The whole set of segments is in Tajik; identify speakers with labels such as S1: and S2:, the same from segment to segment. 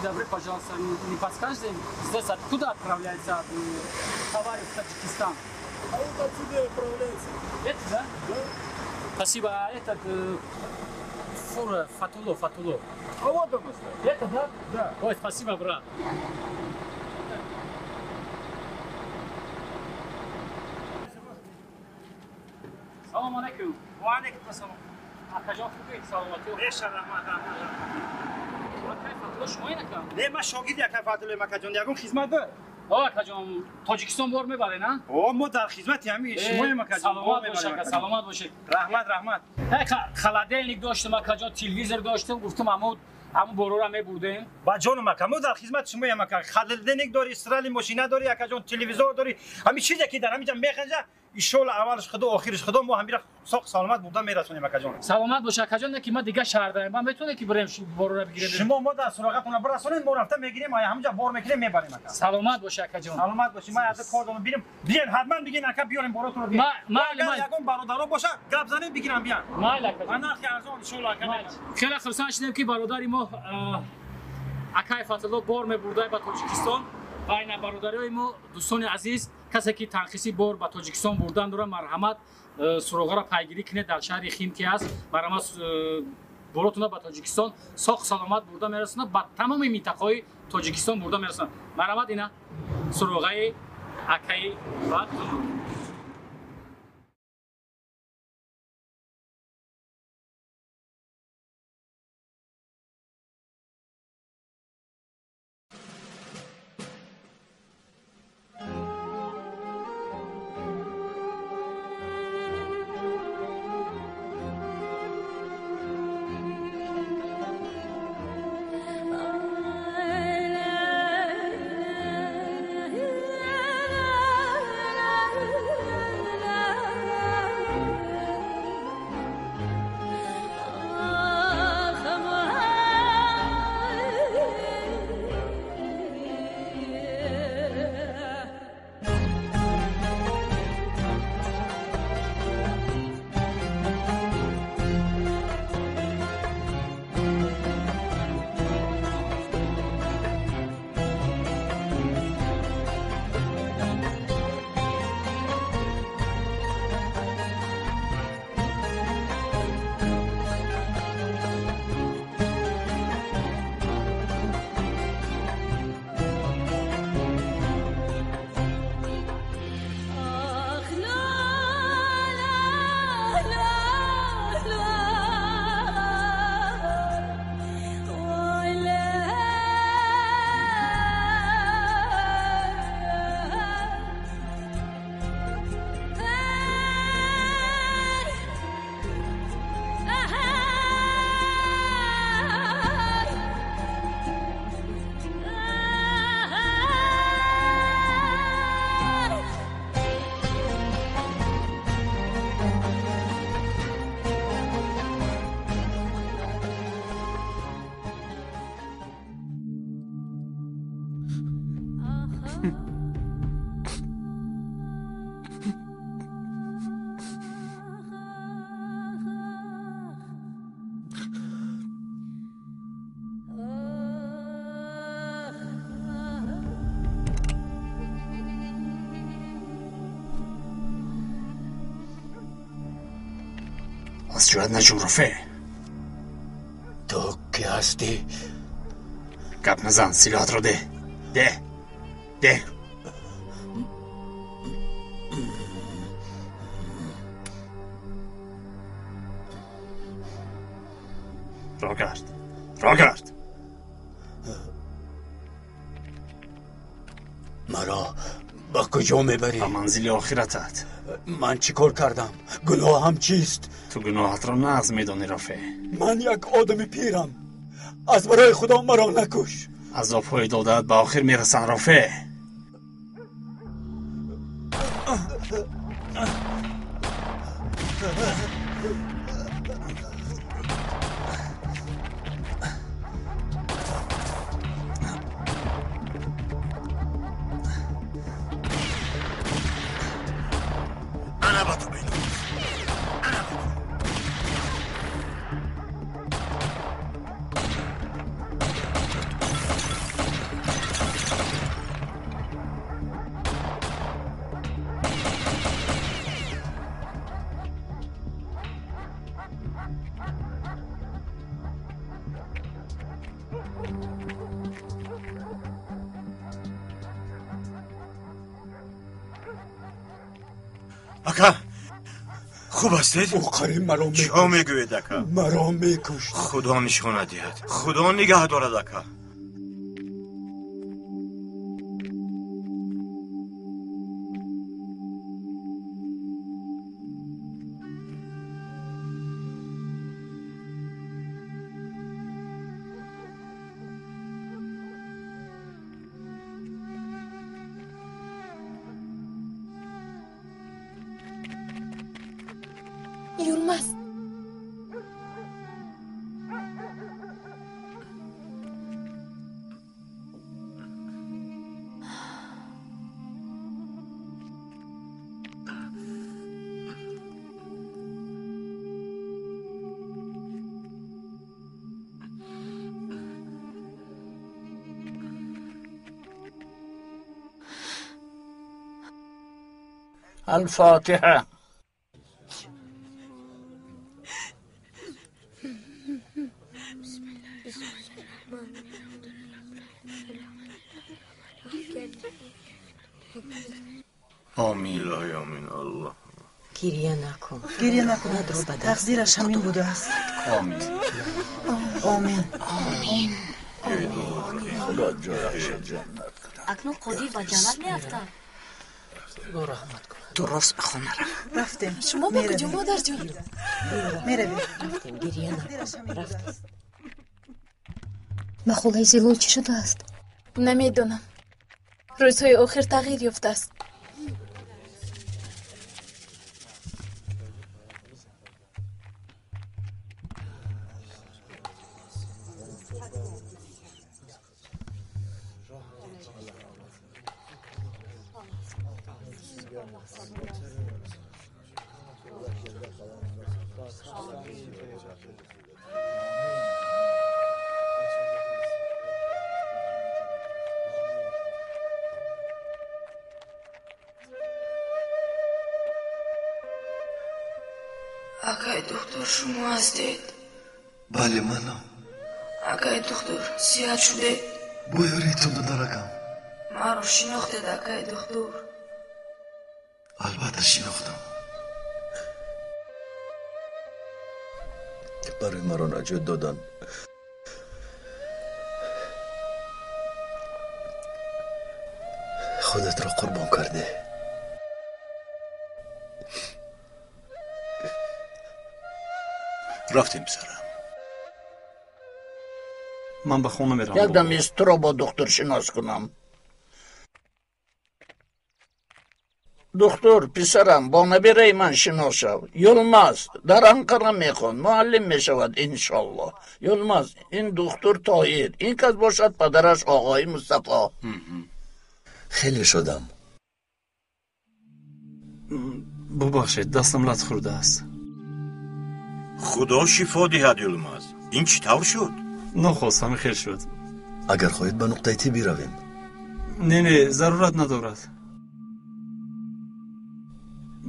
S1: добры, пожалуйста, не подскажете, здесь откуда отправляется товары в Таджикистан?
S2: А вот отсюда отправляется.
S1: Это, да?
S2: Да.
S1: Спасибо. А этот фура Фатуло, Фатуло.
S2: А вот он стоит.
S1: Это, да?
S2: Да.
S1: Ой, спасибо, брат. Салом алейкум.
S3: Ва алейкум ассалом.
S1: Акаҷон, хубед? Саломатӣ?
S3: Беша раҳмат, раҳмат.
S1: Акай Фатулло шумо ин ака?
S3: Не, ман шогирди акай Фатуллоем, акаҷон, ягон хизмат дор?
S1: О, акаҷон, Тоҷикистон бор мебарен, а?
S3: О, мо дар хизмати ҳамин шумоем, акаҷон.
S1: Саломат бошед, ака, саломат бошед.
S3: Раҳмат, раҳмат.
S1: Холодильник доштам, акаҷон, телевизор доштам, гуфтам ҳамун борора мебурдем.
S3: Ба ҷонум, ака, мо дар хизмати шумоем, ака. Холодильник дори, истрали мошина дори, акаҷон, телевизор дори. Ҳамин чизе ки дар ҳамин ҷа механҷа, иншоалло аввалаш худо, охираш худо, мо ҳамира соқ саломат бурда мерасонем, акаҷон.
S1: Саломат бош, акаҷон, не ки ман дигар шаҳр дарем. Ман метавонем ки бирем борора бигирем?
S3: Шумо мо дар суроғатона бирасонед, мо рафта мегирем, ая ҳамҷа бор мекунем, мебарем, ака.
S1: Саломат бош, акаҷон.
S3: Саломат бошӣ. Ман аз кор дорам, бирем. Биен, ҳатман бигин, ака, биёрем боротонро бигирем.
S1: Майли,
S3: ягон бародаро боша, гап занем, бигирам, биён.
S1: Майли, акаҷон.
S3: Ман нархи арзон, иншоалло, ака.
S1: Хеле хурсанд шудем ки бародари мо акай Фатулло бор мебурда ба Тоҷикистон. Ва ина бародариҳои мо, дӯстони азиз, касе ки танқисӣ бор ба Тоҷикистон бурдан дорад, марҳамат, суроғаро пайгирӣ кунед, дар шаҳри Химки аст. Марҳамат, боротона ба Тоҷикистон соқ саломат бурда мерасонад, ба тамоми минтақаҳои Тоҷикистон бурда мерасонад. Марҳамат, ина суроғаи акаи Фатулло.
S4: از جرأت نجوم رفع.
S5: تو کی هستی؟
S4: گپ نزن، سلاحت رو ده. ده ده. را کرد، را کرد.
S5: مرا با کجا میبری؟
S4: به منزل آخرتت.
S5: من چیکار کردم؟ گناهم چیست؟
S4: تو گناهت را نغز میدانی رفع.
S5: من یک آدم پیرم، از برای خدا مرا نکش.
S4: عذابهای دادت به آخر میرسن رفع.
S6: Ака, хуб ҳастед?
S5: Ӯ қариб маро мекушт.
S6: Чӣ мегӯед, ака?
S5: Маро мекушт.
S6: Худо нишона диҳад. Худо нигаҳ дорад, ака.
S7: Юлмаз.
S8: الفاتحة.
S6: آمین الهی آمین الله.
S9: گریه نکن،
S10: گریه نکن، تقدیرش همین بوده است.
S6: آمین
S10: آمین
S9: آمین.
S8: خدا جایش جنت کند.
S9: اکنون قدیر به جنت میافتد.
S1: خدا رحمت کند.
S10: تو راست به خانه رفت. رفتیم.
S7: شما به کجا مادر جان؟
S10: میرویم.
S9: رفتیم. گریه نکن، رفتیم.
S11: ба холаи Зилол чӣ шудааст?
S7: Намедонам. Рӯзҳои охир тағйир ёфтааст.
S12: Акай доктор, шумо ҳастед?
S5: Бале, манам.
S12: Акай доктор, сиҳат шудед?
S5: Бо ёриитон, додаракам.
S12: Маро шинохтед, акай доктор?
S5: Албатта шинохтам. Барои маро наҷот додан худатро қурбон кардӣ.
S6: Рафтем, писарам.
S4: Ман ба хона меравам.
S8: Як дам ист, туро бо духтур шинос кунам. Духтур, писарам, бо набираи ман шинос шав. Юлмаз дар Анқара мехонд, муаллим мешавад иншоллоҳ. Юлмаз, ин духтур Тоҳир, ин кас бошад падараш оғои Мустафо.
S5: Хеле шодам.
S4: Бубахшед, дастам лат хӯрдааст.
S6: Худо шифо диҳад, Юлмаз. Ин чӣ тавр шуд?
S4: Нохост ҳамин хел шуд.
S5: Агар хоҳед, ба нуқтаи тиб биравем.
S4: Не, не, зарурат надорад.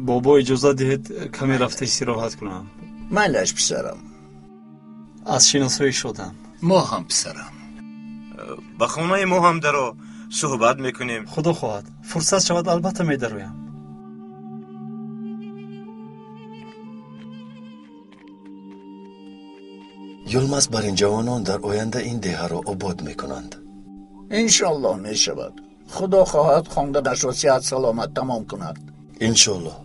S4: Бобо, иҷозат диҳед каме рафта истироҳат кунам.
S8: Майлаш, писарам.
S4: Аз шиносоӣ шодам.
S13: Мо ҳам, писарам.
S6: Ба хонаи мо ҳам даро, суҳбат мекунем.
S4: Худо хоҳад, фурсат шавад, албатта медароям.
S5: Юлмаз бар ин ҷавонон дар оянда ин деҳаро обод мекунанд.
S8: Иншоллоҳ мешавад. Худо хоҳад хонданашро сиҳат саломат тамом кунад.
S5: Иншоллоҳ.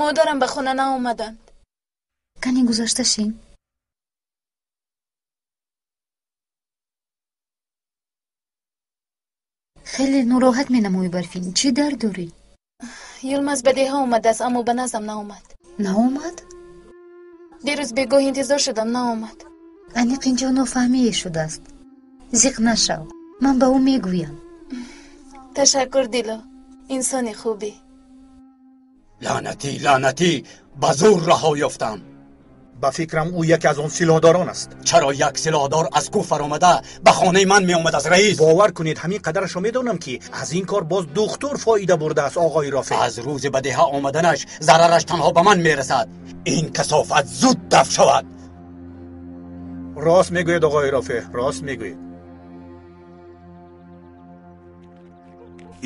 S7: Модарам ба хона наомаданд.
S11: Кани гузашта шин. Хеле нороҳат менамоӣ, Барфин. Чӣ дард дорӣ?
S7: Юлмаз ба деҳа омадааст, аммо ба наздам наомад.
S11: Наомад?
S7: Дирӯз бегоҳ интизор шудам, наомад.
S11: Аниқ инҷо нофаҳмие шудааст. Зиқ нашав, ман ба ӯ мегӯям.
S7: Ташаккур, Дило, инсони хубӣ.
S14: Лаънатӣ, лаънатӣ, ба зур раҳо ёфтам.
S15: Ба фикрам, ӯ яке аз он силоҳдорон аст.
S14: Чаро як силоҳдор аз кӯҳ фаромада ба хонаи ман меомадааст, раис?
S15: Бовар кунед, ҳамин қадарашро медонам, ки аз ин кор боз духтур фоида бурдааст, оғои Рофеъ.
S14: Аз рӯзи ба деҳа омаданаш зарараш танҳо ба ман мерасад. Ин касофат зуд дафт шавад.
S15: Рост мегӯед, оғои Рофеъ, рост мегӯед.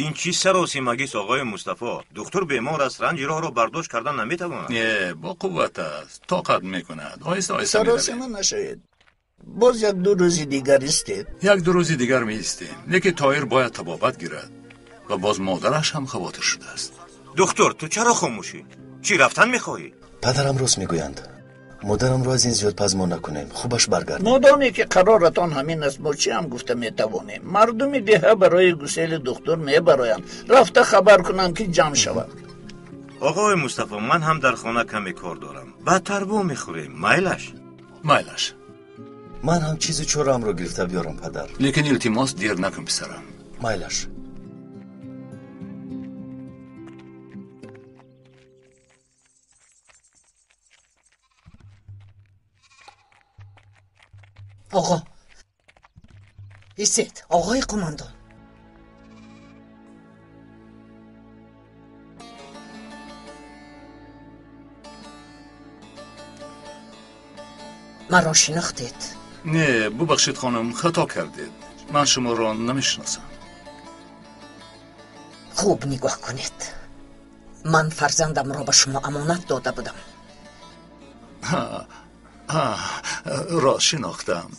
S6: Ин чӣ саросимагист, оғои Мустафо? Духтур бемор аст, ранҷи роҳро бардошт кардан наметавонад.
S13: Не, бо қувват аст, тоқат мекунад. Оҳиста оҳиста меравем.
S8: Саросима нашавед. Боз як-ду рӯзи дигар истед.
S13: Як-ду рӯзи дигар меистем, лекин Тоҳир бояд табобат гирад ва боз модараш ҳам хавотир шудааст.
S6: Духтур, ту чаро хомӯшӣ? Чӣ, рафтан мехоҳӣ?
S16: Падарам рост мегӯянд. Модарамро аз ин зиёд пазмон накунем, хубаш баргардем.
S8: Модоме ки қароратон ҳамин аст, мо чӣ ҳам гуфта метавонем? Мардуми деҳа барои гусели духтур мебароянд. Рафта хабар кунам, ки ҷамъ шавад.
S6: Оғои Мустафо, ман ҳам дар хона каме кор дорам. Баъдтар вомехӯрем. Майлаш?
S13: Майлаш.
S16: Ман ҳам чизу чораамро гирифта биёрам, падар.
S13: Лекин илтимос, дер накун, писарам.
S16: Майлаш.
S10: Оғо, истед, оғои қумондон. Маро шинохтед?
S13: Не, бубахшед, хонум, хато кардед. Ман шуморо намешиносам.
S10: Хуб нигоҳ кунед. Ман фарзандамро ба шумо амонат дода будам.
S13: Рост, шинохтам.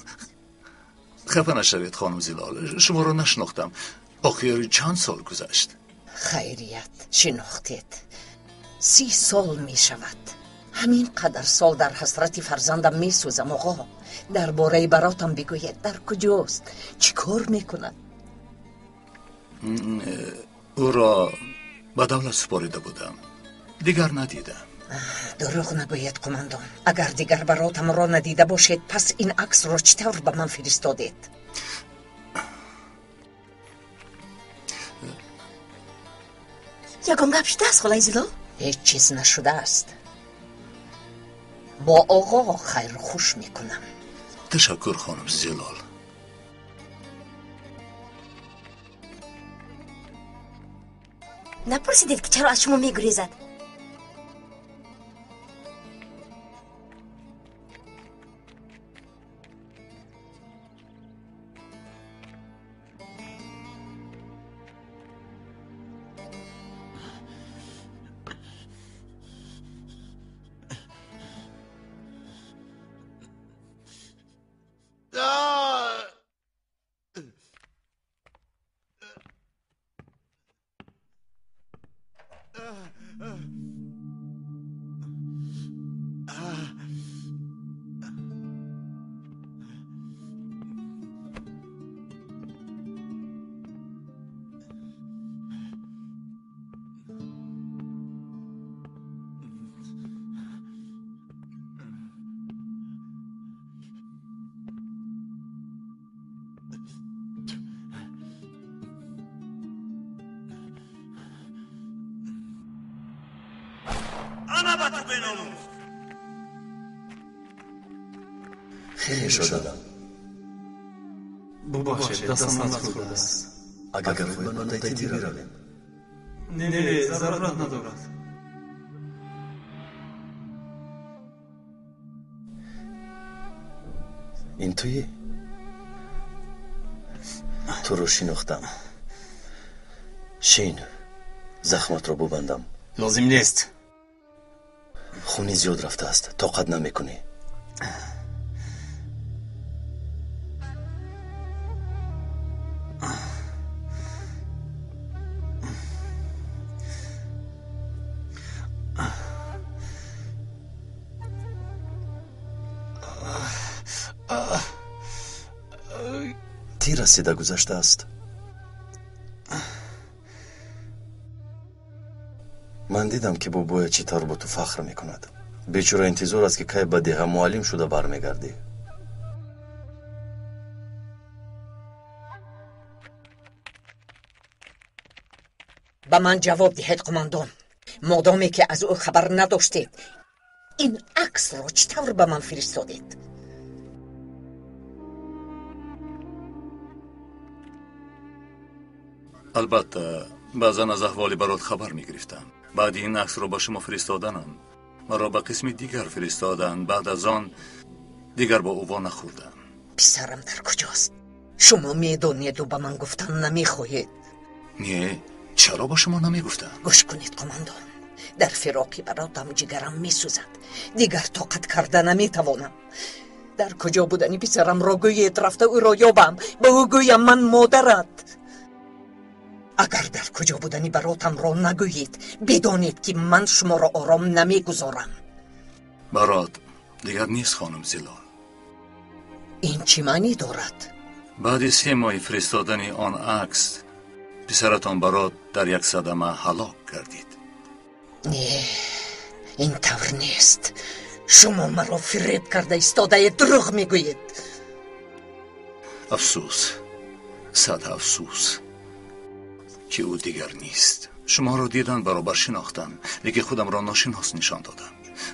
S13: Хафа нашавед, хонум Зилол, шуморо нашинохтам. Охир чанд сол гузашт.
S10: Хайрият, шинохтед. 30 сол мешавад. Ҳамин қадар сол дар ҳасрати фарзандам месӯзам, оғо. Дар бораи баротам бигӯед, дар куҷост, чӣ кор мекунад?
S13: Ӯро ба давлат супорида будам, дигар надидам.
S10: Дурӯғ нагӯед, қумандон. Агар дигар баротамро надида бошед, пас ин аксро чӣ тавр ба ман фиристодед?
S9: Ягон гап шудааст, холаи Зилол?
S10: Ҳеҷ чиз нашудааст. Бо оғо хайру хуш мекунам.
S13: Ташаккур, хонум Зилол.
S9: Напурсидед, ки чаро аз шумо мегурезад?
S16: Хеле шодам.
S4: Бубахшед, дастам натхӯрдааст.
S16: Агар хоҳед, ба нуқтаи тиб биравем.
S4: Не, не, зарурат надорад.
S16: Ин туӣ? Туро шинохтам. Шин, захматро бубандам.
S4: Лозим нест.
S16: Хуни зиёд рафтааст, тоқат намекунӣ. Тир расида гузаштааст. Ман дидам, ки бобоя чӣ тавр бо ту фахр мекунад. Бечора интизор аст, ки кай ба деҳа муаллим шуда бармегардӣ.
S10: Ба ман ҷавоб диҳед, қумандон. Модоме ки аз ӯ хабар надоштед, ин аксро чӣ тавр ба ман фиристодед?
S13: Албатта, баъзан аз аҳволи барот хабар мегирифтам. Баъди ин аксро ба шумо фиристоданам, маро ба қисми дигар фиристоданд. Баъд аз он дигар бо ӯ во нахӯрдам.
S10: Писарам дар куҷост? Шумо медонеду ба ман гуфтан намехоҳед.
S13: Не, чаро ба шумо намегуфтам?
S10: Гӯш кунед, қумондон, дар фироқи баротам ҷигарам месӯзад. Дигар тоқат карда наметавонам. Дар куҷо будани писарамро гӯед, рафта ӯро ёбам, ба ӯ гӯям ман модарат. Агар дар куҷо будани баротамро нагӯед, бидонед ки ман шуморо ором намегузорам.
S13: Барот дигар нест, хонум Зилол.
S10: Ин чӣ маънӣ дорад?
S13: Баъди 3 моҳи фиристодани он акс писаратон Барот дар як садама ҳалок гардид.
S10: Не, ин тавр нест. Шумо маро фиреб карда истодаед, дурӯғ мегӯед.
S13: Афсӯс, сад афсӯс, ки ӯ дигар нест. Шуморо дидан баробар шинохтам, лекин худамро ношинос нишон додам,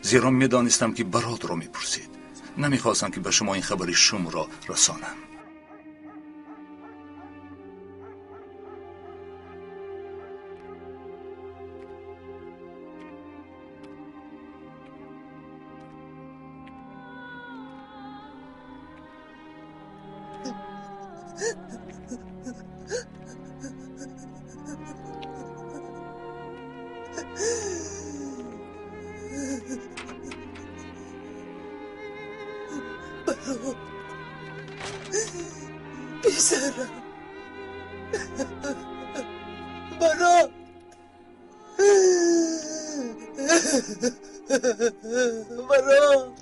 S13: зеро медонистам ки Баротро мепурсед. Намехостам ки ба шумо ин хабари шумро расонам.
S10: Писарам, Барот, Барот.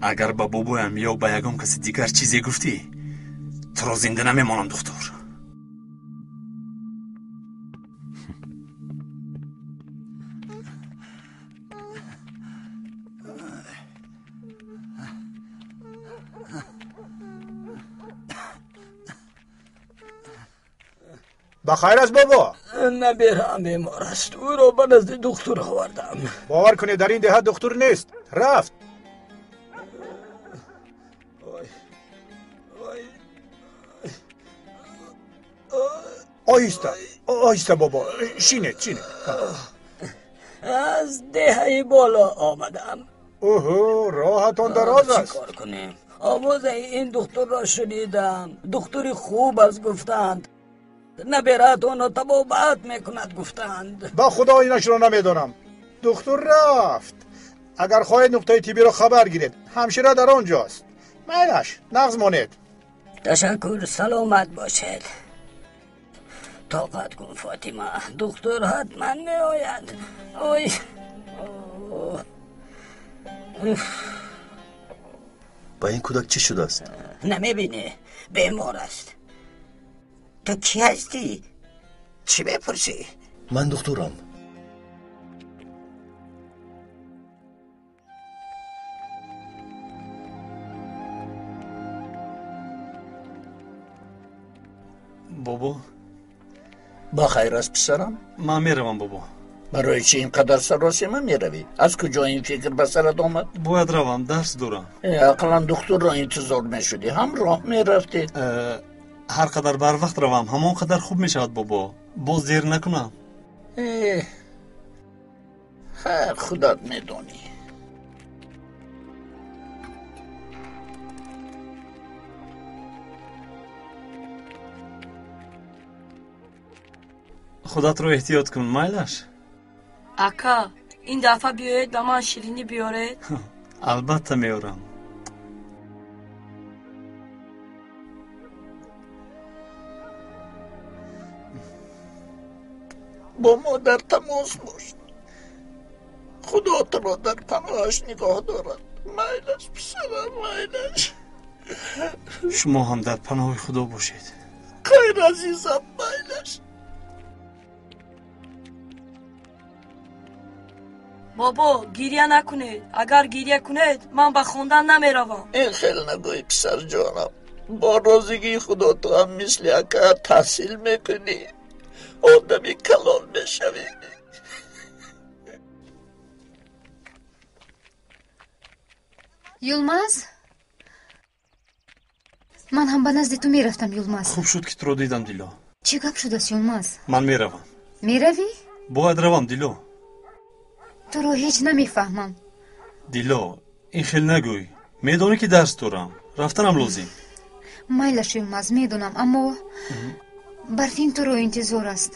S4: Агар ба бобоям ё ба ягон каси дигар чизе гуфтӣ, туро зинда намемонам, духтур.
S5: Ба хайр аст, бобо?
S8: Набираам бемор аст, ӯро ба назди духтур овардам.
S5: Бовар кунед, дар ин деҳа духтур нест, рафт. Оҳиста, оҳиста, бобо, шинед, шинед.
S8: Аз деҳаи боло омадам.
S5: Оҳо, роҳатон дароз аст.
S8: Чӣ кор кунем? Овозаи ин духтурро шунидам. Духтури хуб аст, гуфтанд. Набераатонро табобат мекунад, гуфтанд.
S5: Ба худо инашро намедонам. Духтур рафт. Агар хоҳед, нуқтаи тиббиро хабар гиред, ҳамшира дар он ҷост. Майлаш, нағз монед.
S8: Ташаккур, саломат бошед. Тоқат кун, Фотима, духтур ҳатман меояд. Ой,
S16: ба ин кӯдак чӣ шудааст?
S8: Намебинӣ, бемор аст. Ту кӣ ҳастӣ? Чӣ мепурсӣ?
S16: Ман духтурам.
S13: Бобо,
S8: ба хайр аст, писарам?
S13: Ман меравам, бобо.
S8: Барои чӣ ин қадар саросима меравӣ? Аз куҷо ин фикр ба сарат омад?
S13: Бояд равам, дарс дорам.
S8: Ақаллан духтурро интизор мешудӣ, ҳамроҳ мерафтед.
S13: Ҳар қадар барвақт равам, ҳамон қадар хуб мешавад, бобо. Боз дер накунам.
S8: Хайр, худат медонӣ.
S13: Худатро эҳтиёт кун, майлаш?
S12: Ака, ин дафъа биёед ба ман ширинӣ биёред.
S13: Албатта меорам.
S8: Бо мо дар тамос бош. Худо туро дар паноҳаш нигоҳ дорад. Майлаш, писарам, майлаш.
S13: Шумо ҳам дар паноҳи Худо бошед.
S8: Хайр, азизам, майлаш.
S12: Бобо, гиря накунед. Агар гиря кунед, ман ба хондан намеравам.
S8: Ин хел нагӯй, писарҷонам. Бо розигии Худо ту ҳам мисли ака таҳсил мекунӣ, одами калон мешавӣ.
S7: Юлмаз,
S11: Ман ҳам ба назди ту мерафтам, Юлмаз.
S17: Хуб шуд, ки туро дидам, Дило.
S11: Чӣ гап шудааст, Юлмаз?
S17: Ман меравам.
S11: Меравӣ?
S17: Бояд равам, Дило.
S11: Туро ҳеҷ намефаҳмам.
S17: Дило, ин хел нагӯй. Медонӣ, ки дарс дорам. Рафтанам лозим.
S11: Майлаш, Юлмаз, медонам, аммо Барфин туро интизор аст.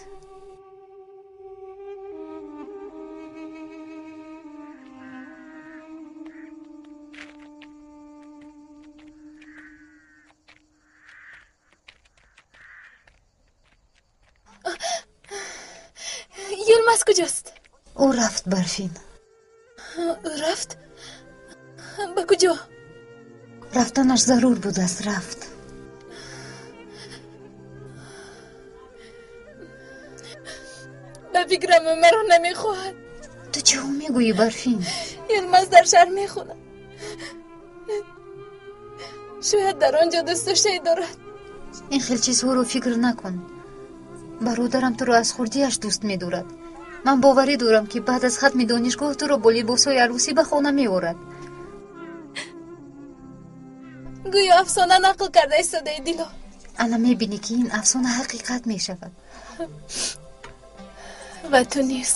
S7: Юлмаз куҷост?
S11: Ӯ рафт, Барфин.
S7: Рафт? Ба куҷо?
S11: Рафтанаш зарур будааст, рафт.
S7: Ба фикрам, маро намехоҳад.
S11: Ту чиҳо мегӯӣ, Барфин?
S7: Юлмаз дар шаҳр мехонад. Шояд дар он ҷо дӯстдоштае дорад.
S11: Ин хел чизҳоро фикр накун. Бародарам туро аз хурдиаш дӯст медорад. Ман боварӣ дорам, ки баъд аз хатми донишгоҳ туро бо либосҳои арӯсӣ ба хона меорад.
S7: Гӯё афсона нақл карда истодаи, Дило.
S11: Ана мебинӣ, ки ин афсона ҳақиқат мешавад.
S7: Ва ту низ.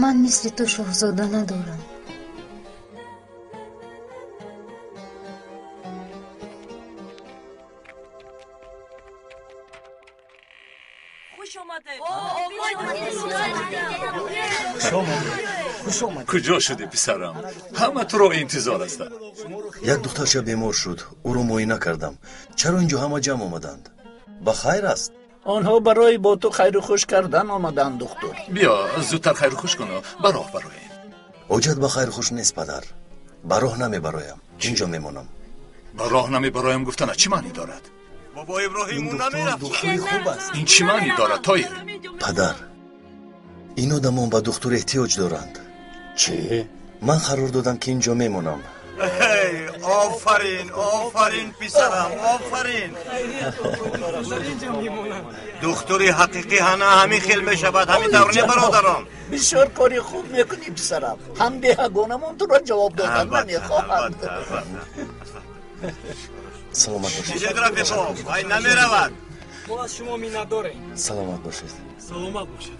S11: Ман мисли ту шоҳзода надорам.
S13: Куҷо шудӣ, писарам? Ҳама туро интизор ҳастанд.
S16: Як духтарча бемор шуд, ӯро муоина кардам. Чаро инҷо ҳама ҷамъ омаданд? Ба хайр аст?
S8: Онҳо барои бо ту хайру хуш кардан омаданд, духтур.
S13: Биё, зудтар хайру хуш куну ба роҳ бароем.
S16: Ҳоҷат ба хайру хуш нест, падар. Ба роҳ намебароям, инҷо мемонам.
S13: Ба роҳ намебароям гуфтана чӣ маънӣ дорад?
S6: Бобо Иброҳим, ӯ намерафт.
S16: Духтури хуб аст.
S13: Ин чӣ маънӣ дорад, Тоир?
S16: Падар, ин одамон ба духтур эҳтиёҷ доранд.
S8: Чӣ?
S16: Ман қарор додам, ки инҷо мемонам.
S6: Офарин, офарин, писарам, офарин. Духтури ҳақиқӣ ҳана ҳамин хел мешавад, ҳамин тавр не, бародарон?
S8: Бисёр кори хуб мекунӣ, писарам. Ҳам деҳагонамон туро ҷавоб додан намехоҳанд.
S16: Саломат бошед.
S6: Чизе рафиқо, вай намеравад.
S18: Мо аз шумо миннатдорем.
S16: Саломат бошед.
S18: Саломат бошед.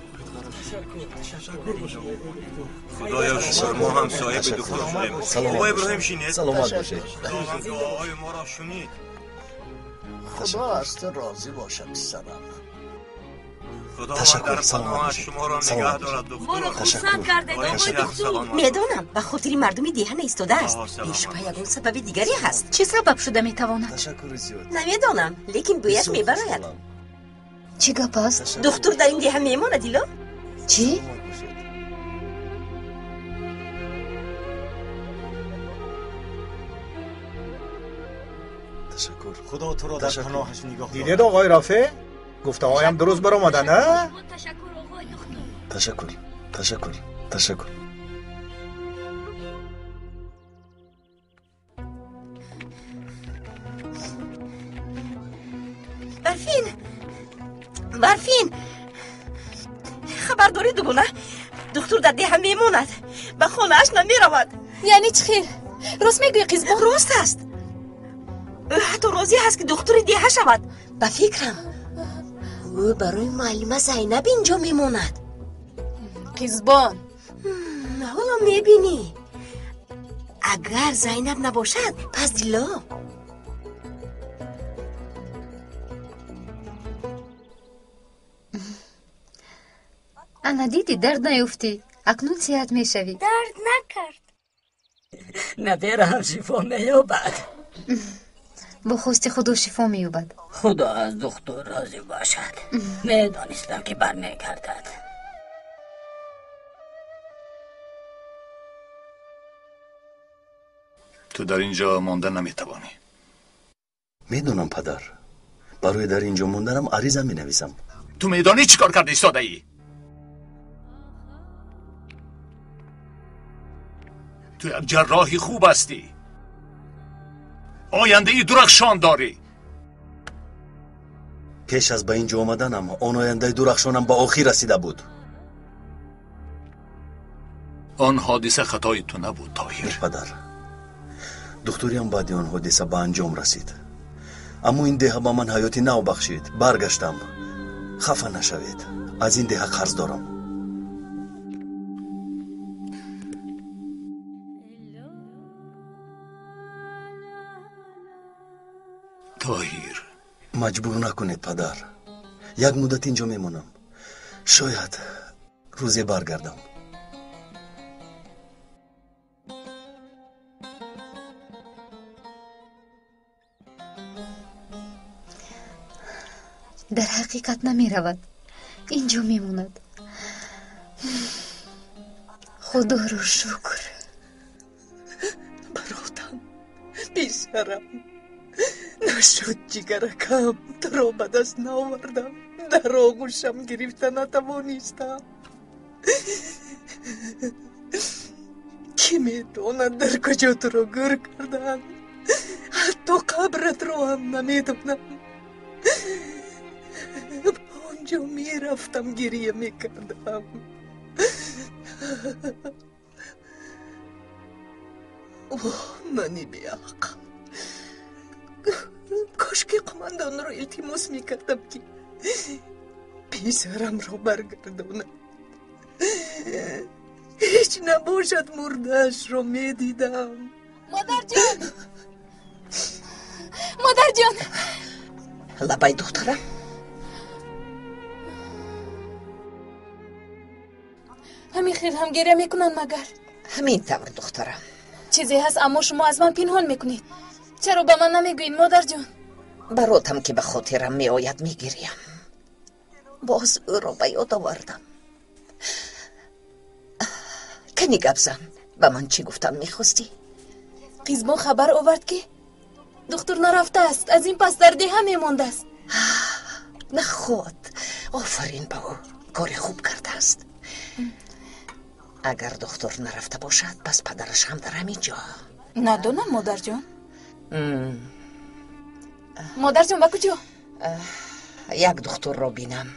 S6: Худоё шукр, мо ҳам соҳиби духтур шудем. Бобо Иброҳим, шинед.
S16: Саломат бошед.
S6: Худованд дуоҳои моро шунид.
S8: Худо аз ту розӣ бошад, писарам.
S6: Худованд дар паноҳаш шуморо нигаҳ дорад, духтур.
S9: Моро хурсанд кардед, оқои духтур. Медонам, ба хотири мардуми деҳа наистодааст. Бешубҳа ягон сабаби дигаре ҳаст.
S7: Чӣ сабаб шуда метавонад?
S16: Ташаккури зиёд.
S9: Намедонам, лекин бояд мебарояд.
S11: Чӣ гап аст?
S9: Духтур дар ин деҳа мемонад, Дило?
S11: Чӣ?
S16: Ташаккур.
S3: Худо туро дар паноҳаш нигоҳ дорад.
S5: Дидед, оқои Рафеъ? Гуфтаҳоям дуруст баромада, на?
S16: Ташаккур, ташаккур, ташаккур.
S9: Барфин, Барфин, хабар дорӣ, дугона? Духтур дар деҳа мемонад, ба хонааш намеравад.
S7: Яъне чӣ хел? Рост мегӯӣ, қизбон?
S9: Рост аст. Ӯ ҳатто розӣ ҳаст, ки духтури деҳа шавад. Ба фикрам, ӯ барои муаллима Зайнаб инҷо мемонад.
S7: Қизбон,
S9: ҳоло мебинӣ. Агар Зайнаб набошад, пас Дило.
S11: Ана дидӣ, дард наёфтӣ. Акнун сиҳат мешавӣ.
S19: Дард накард.
S20: Набераам шифо меёбад.
S11: Бо хости Худо шифо меёбад.
S20: Худо аз духтур розӣ бошад. Медонистам, ки бармегардад.
S13: Ту дар ин ҷо монда наметавонӣ.
S16: Медонам, падар. Барои дар ин ҷо монданам ариза менависам.
S13: Ту медонӣ, чӣ кор карда истодаӣ? Ту як ҷарроҳи хуб ҳастӣ, ояндаи дурахшон дорӣ.
S16: Пеш аз ба ин ҷо омаданам он ояндаи дурахшонам ба охир расида буд.
S13: Он ҳодиса хатои ту набуд, Тоҳир.
S16: Падар, духтуриам баъди он ҳодиса ба анҷом расид, аммо ин деҳа ба ман ҳаёти нав бахшид. Баргаштам. Хафа нашавед, аз ин деҳа қарз дорам.
S13: Тоҳир,
S16: маҷбур накунед, падар. Як муддат инҷо мемонам, шояд рӯзе баргардам.
S11: Дар ҳақиқат намеравад, инҷо мемонад. Худоро шукр.
S10: Баротам, писарам, нашуд ҷигаракам, туро ба даст наовардам, дар оғӯшам гирифта натавонистам. Кӣ медонад дар куҷо туро гӯр карданд? Ҳатто қабратро ҳам намедонам. Ба он ҷо мерафтам, гирия мекардам. Оҳ, мани беақл! Кошки қумандонро илтимос мекардам, ки писарамро баргардонад. Ҳеҷ набошад, мурдаашро медидам.
S7: Модарҷон, модарҷон!
S10: Лабай, духтарам.
S7: Ҳамин хел ҳам гиря мекунанд магар?
S10: Ҳамин тавр, духтарам.
S7: Чизе ҳаст, аммо шумо аз ман пинҳон мекунед. Чаро ба ман намегӯед, модарҷон?
S10: Баротам ки ба хотирам меояд, мегирям. Боз ӯро ба ёд овардам. Кани гап зан, ба ман чӣ гуфтан мехостӣ?
S7: Қизбон хабар овард, ки духтур нарафтааст, аз ин пас дар деҳа мемондааст.
S10: Наход, офарин ба ӯ, кори хуб кардааст. Агар духтур нарафта бошад, пас падараш ҳам дар ҳамин ҷо.
S7: Надонам, модарҷон. Модарҷон, ба куҷо?
S10: Як духтурро бинам.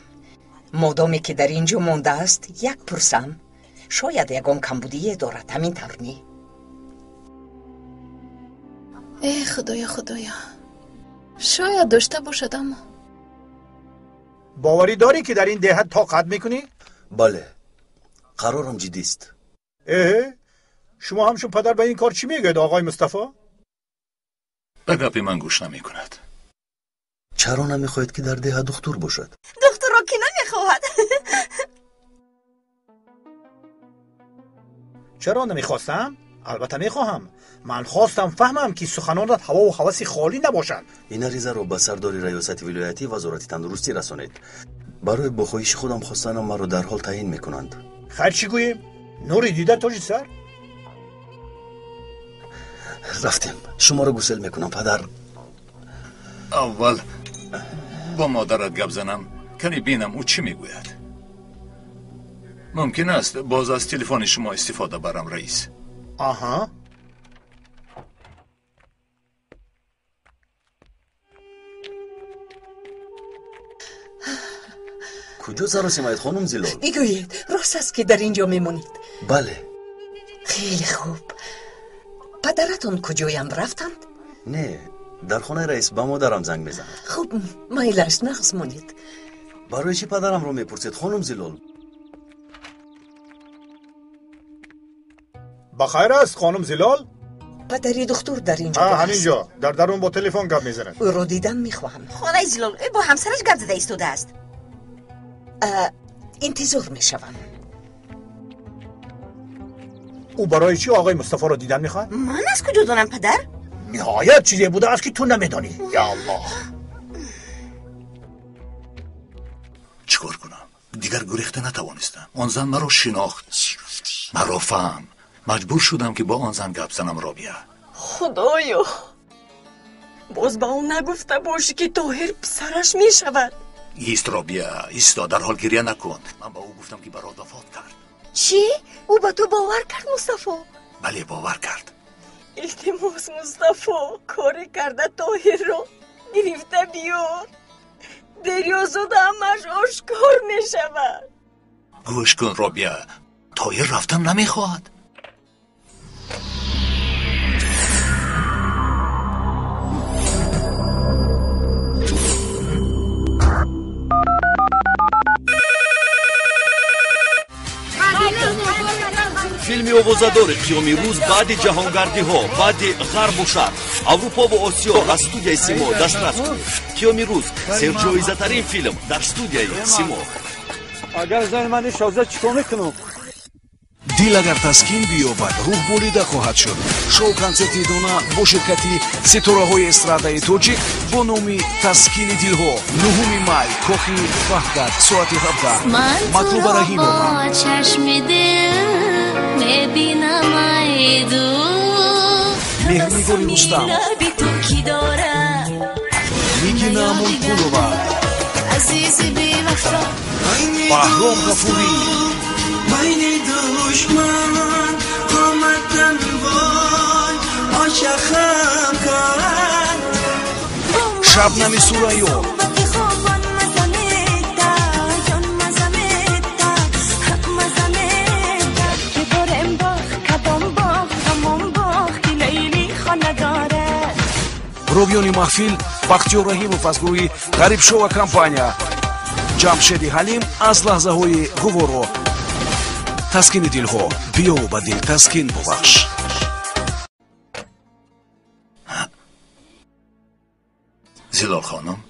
S10: Модоме ки дар ин ҷо мондааст, як пурсам. Шояд ягон камбудие дорад, ҳамин тавр не?
S7: Э, худоё, худоё, шояд дошта бошад, аммо
S5: Боварӣ дорӣ, ки дар ин деҳа тоқат мекунӣ?
S16: Бале, қарорам ҷиддист.
S5: Э, шумо ҳамчун падар ба ин кор чӣ мегӯед, оғои Мустафо?
S13: Ба гапи ман гӯш намекунад.
S16: Чаро намехоҳед, ки дар деҳа духтур бошад?
S9: Духтурро кӣ намехоҳад?
S5: Чаро намехостам? Албатта мехоҳам. Ман хостам фаҳмам, ки суханонат ҳавову ҳаваси холӣ набошанд.
S16: Ин аризаро ба сардори раёсати вилоятӣ вазорати тандурустӣ расонед. Барои бо хоҳиши худам хостанам маро дарҳол таъин мекунанд.
S5: Хайр, чӣ гӯем? Нури дида тоҷи сар.
S16: Рафтем, шуморо гусел мекунам, падар.
S13: Аввал бо модарат гап занам, кани бинам ӯ чӣ мегӯяд. Мумкин аст боз аз телефони шумо истифода барам, раис?
S5: Аҳа.
S16: Куҷо саросимаед, хонум Зилол?
S10: Бигӯед, рост аст, ки дар ин ҷо мемонед?
S16: Бале.
S10: Хеле хуб. Падаратон куҷоянд, рафтанд?
S16: Не, дар хонаи раис ба модарам занг мезанад.
S10: Хуб, майлаш, нағз монед.
S16: Барои чӣ падарамро мепурсед, хонум Зилол?
S5: Ба хайр аст, хонум Зилол?
S10: Падари духтур дар ин ҷо?
S5: Ҳамин ҷо дар дарун бо телефон гап мезанад.
S10: Ӯро дидан мехоҳам.
S9: Хонаи Зилол, ӯ бо ҳамсараш гап зада истодааст.
S10: Интизор мешавам.
S5: Ӯ барои чӣ оғои Мустафоро дидан мехоҳад?
S9: Ман аз куҷо донам, падар?
S5: Ниҳоят чизе будааст, ки ту намедонӣ. Я Аллоҳ!
S13: Чӣ кор кунам? Дигар гурехта натавонистам. Он зан маро шинохт, маро фаҳм. Маҷбур шудам, ки бо он зан гап занам, Робия.
S12: Худоё, боз ба ӯ нагуфта бошӣ, ки Тоҳир писараш мешавад.
S13: Ист, Робия, исто, дарҳол гиря накун. Ман ба ӯ гуфтам, ки барот вафот кард.
S9: Чӣ? Ӯ ба ту бовар кард, Мустафо?
S13: Бале, бовар кард.
S12: Илтимос, Мустафо, коре карда Тоҳирро гирифта биёр. Дер ё зуд ҳамааш ошкор мешавад.
S13: Гӯш кун, Робия, Тоҳир рафтан намехоҳад.
S16: Филми овозадори қиёми рӯз баъди ҷаҳонгардиҳо, баъди ғарбу шарқ, Аврупо ва Осиё аз студияи Симо дастрас кунед. Қиёми рӯз серҷоизатарин филм дар студияи Симо.
S18: Агар зани ман ишоза чӣ кор мекунам?
S19: Дил агар таскин биёбад, рӯҳ болида хоҳад шуд. Шоу-консерти дона бо ширкати ситораҳои эстрадаи тоҷик бо номи Таскини дилҳо. 9 май, Кохи Ваҳдат, соати 17. Матлуба Раҳимова, Меҳрнигори Рустам, Нигина Амонқулова, Баҳром Ғафурӣ, Шабнами Сурайё, ровиёни маҳфил Бахтиёр Раҳимов аз гурӯҳи Ғарибшова компания, Ҷамшеди Ҳалим аз лаҳзаҳои гуворо. Таскини дилҳо, биёву ба дил таскин бубахш.
S13: Зилол хонум,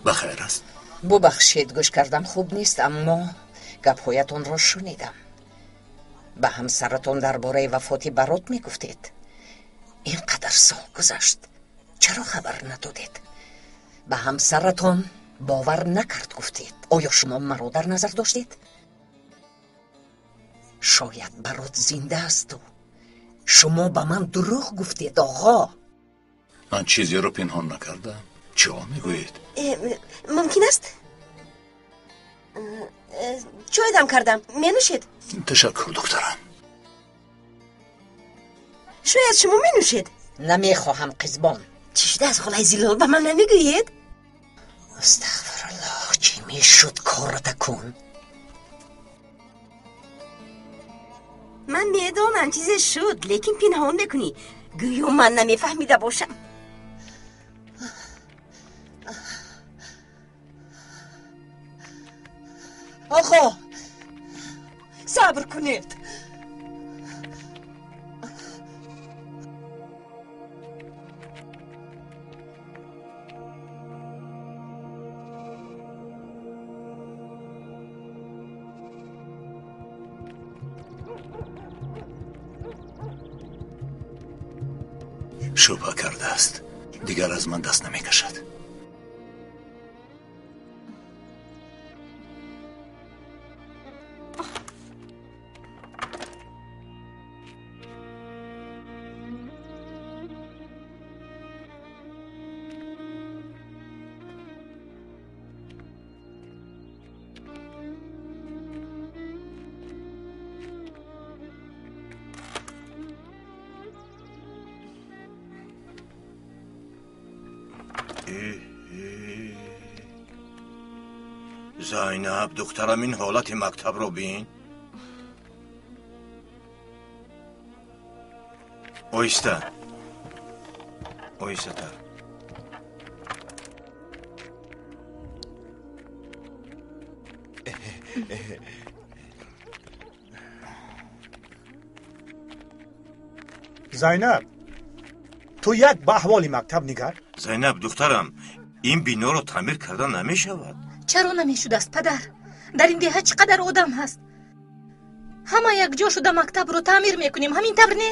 S13: ба хайр аст?
S10: Бубахшед, гӯш кардам хуб нест, аммо гапҳоятонро шунидам. Ба ҳамсаратон дар бораи вафоти Барот мегуфтед. Ин қадар сол гузашт, чаро хабар надодед? Ба ҳамсаратон бовар накард гуфтед. Оё шумо маро дар назар доштед? Шояд Барот зинда асту шумо ба ман дурӯғ гуфтед, оғо.
S13: Ман чизеро пинҳон накардам. Чӣ мегӯед?
S9: Мумкин аст? Чой дам кардам, менӯшед?
S13: Ташаккур, духтарам.
S9: Шояд шумо менӯшед?
S10: Намехоҳам, қизбон.
S9: Чӣ шудааст, холаи Зилол, ба ман намегӯед?
S10: Астағфируллоҳ, чӣ мешуд кората кун.
S9: Ман медонам чизе шуд, лекин пинҳон мекунӣ. Гӯё ман намефаҳмида бошам.
S10: Оғо, сабр кунед.
S13: Шубҳа кардааст, дигар аз ман даст намекашад.
S6: Зайнаб, духтарам, ин ҳолати мактабро бин. Оҳиста, оҳистатар.
S5: Зайнаб, ту як ба аҳволи мактаб нигар.
S6: Зайнаб, духтарам, ин биноро таъмир карда намешавад.
S11: Чаро намешудааст, падар? Дар ин деҳа чӣ қадар одам ҳаст? Ҳама якҷо шуда мактабро таъмир мекунем, ҳамин тавр не?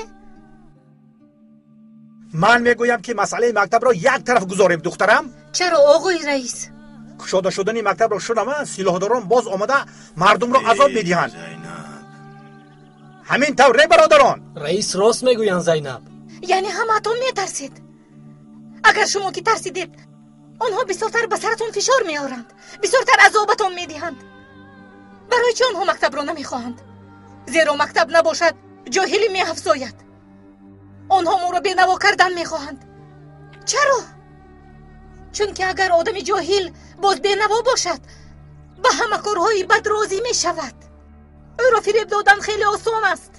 S5: Ман мегӯям, ки масъалаи мактабро як тараф гузорем, духтарам.
S11: Чаро, оғои раис?
S5: Кушода шудани мактабро шунава, силоҳдорон боз омада мардумро азоб медиҳанд. Ҳамин тавр не, бародарон?
S18: Раис рост мегӯянд, Зайнаб.
S11: Яъне ҳамаатон метарсед? Агар шумо ки тарсидед, онҳо бисёртар ба саратон фишор меоранд, бисёртар азобатон медиҳанд. Барои чӣ онҳо мактабро намехоҳанд? Зеро мактаб набошад, ҷоҳилӣ меафзояд. Онҳо моро бенаво кардан мехоҳанд. Чаро? Чунки агар одами ҷоҳил боз бенаво бошад, ба ҳама корҳои бад розӣ мешавад. Ӯро фиреб додан хеле осон аст.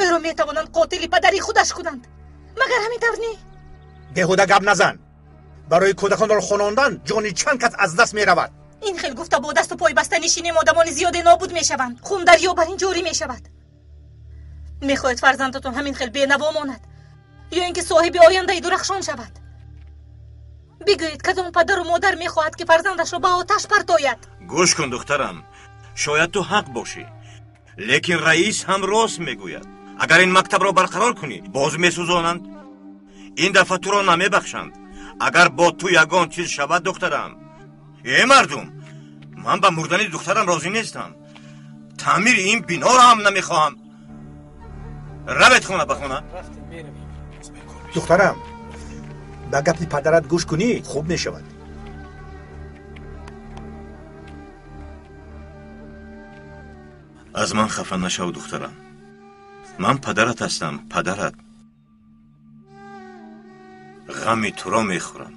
S11: Ӯро метавонанд қотили падари худаш кунанд. Магар ҳамин тавр не?
S5: Беҳуда гап назан. Барои кӯдаконро хонондан ҷони чанд кас аз даст меравад.
S11: Ин хел гуфта бо дасту пой баста нишинем, одамони зиёде нобуд мешаванд. Хун дарё бар ин ҷорӣ мешавад. Мехоҳед фарзандатон ҳамин хел бенаво монад ё ин ки соҳиби ояндаи дурахшон шавад? Бигӯед, кадом падару модар мехоҳад, ки фарзандашро ба оташ партояд?
S6: Гӯш кун, духтарам, шояд ту ҳақ бошӣ, лекин раис ҳам рост мегӯяд. Агар ин мактабро барқарор кунӣ, боз месӯзонанд. Ин дафъа туро намебахшанд. Агар бо ту ягон чиз шавад, духтарам. Э мардум, ман ба мурдани духтарам розӣ нестам. Таъмири ин биноро ҳам намехоҳам. Равед хона ба хона.
S5: Духтарам, ба гапи падарат гӯш кунӣ хуб мешавад.
S6: Аз ман хафа нашав, духтарам. Ман падарат ҳастам, падарат. Ғами туро мехӯрам.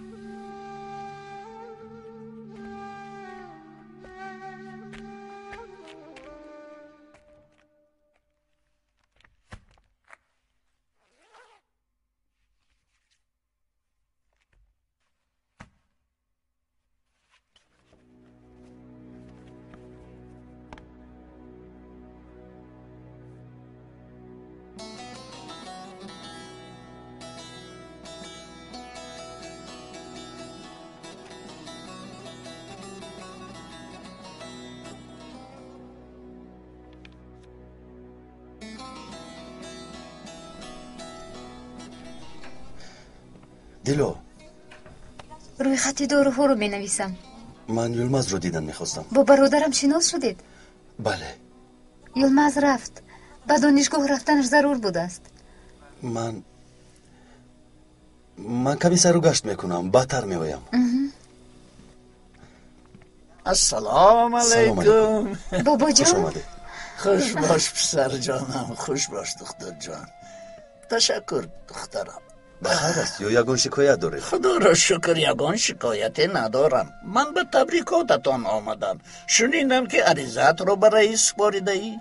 S16: Дило,
S7: рӯйхати доруҳоро менависам.
S16: Ман Юлмазро дидан мехостам.
S7: Бо бародарам шинос шудед?
S16: Бале.
S7: Юлмаз рафт. Ба донишгоҳ рафтанаш зарур будааст.
S16: Ман каме сайру гашт мекунам, баъдтар меоям.
S8: Ассалому алайкум.
S7: Бобоҷон,
S8: хуш бош писарҷонам, хуш бош духтарҷон. Ташаккур, духтарам.
S16: Ба хайр аст ё ягон шикоят доред?
S8: Худоро шукр, ягон шикояте надорам. Ман ба табрикотатон омадам. Шунидам, ки аризаатро ба раис супоридаӣ.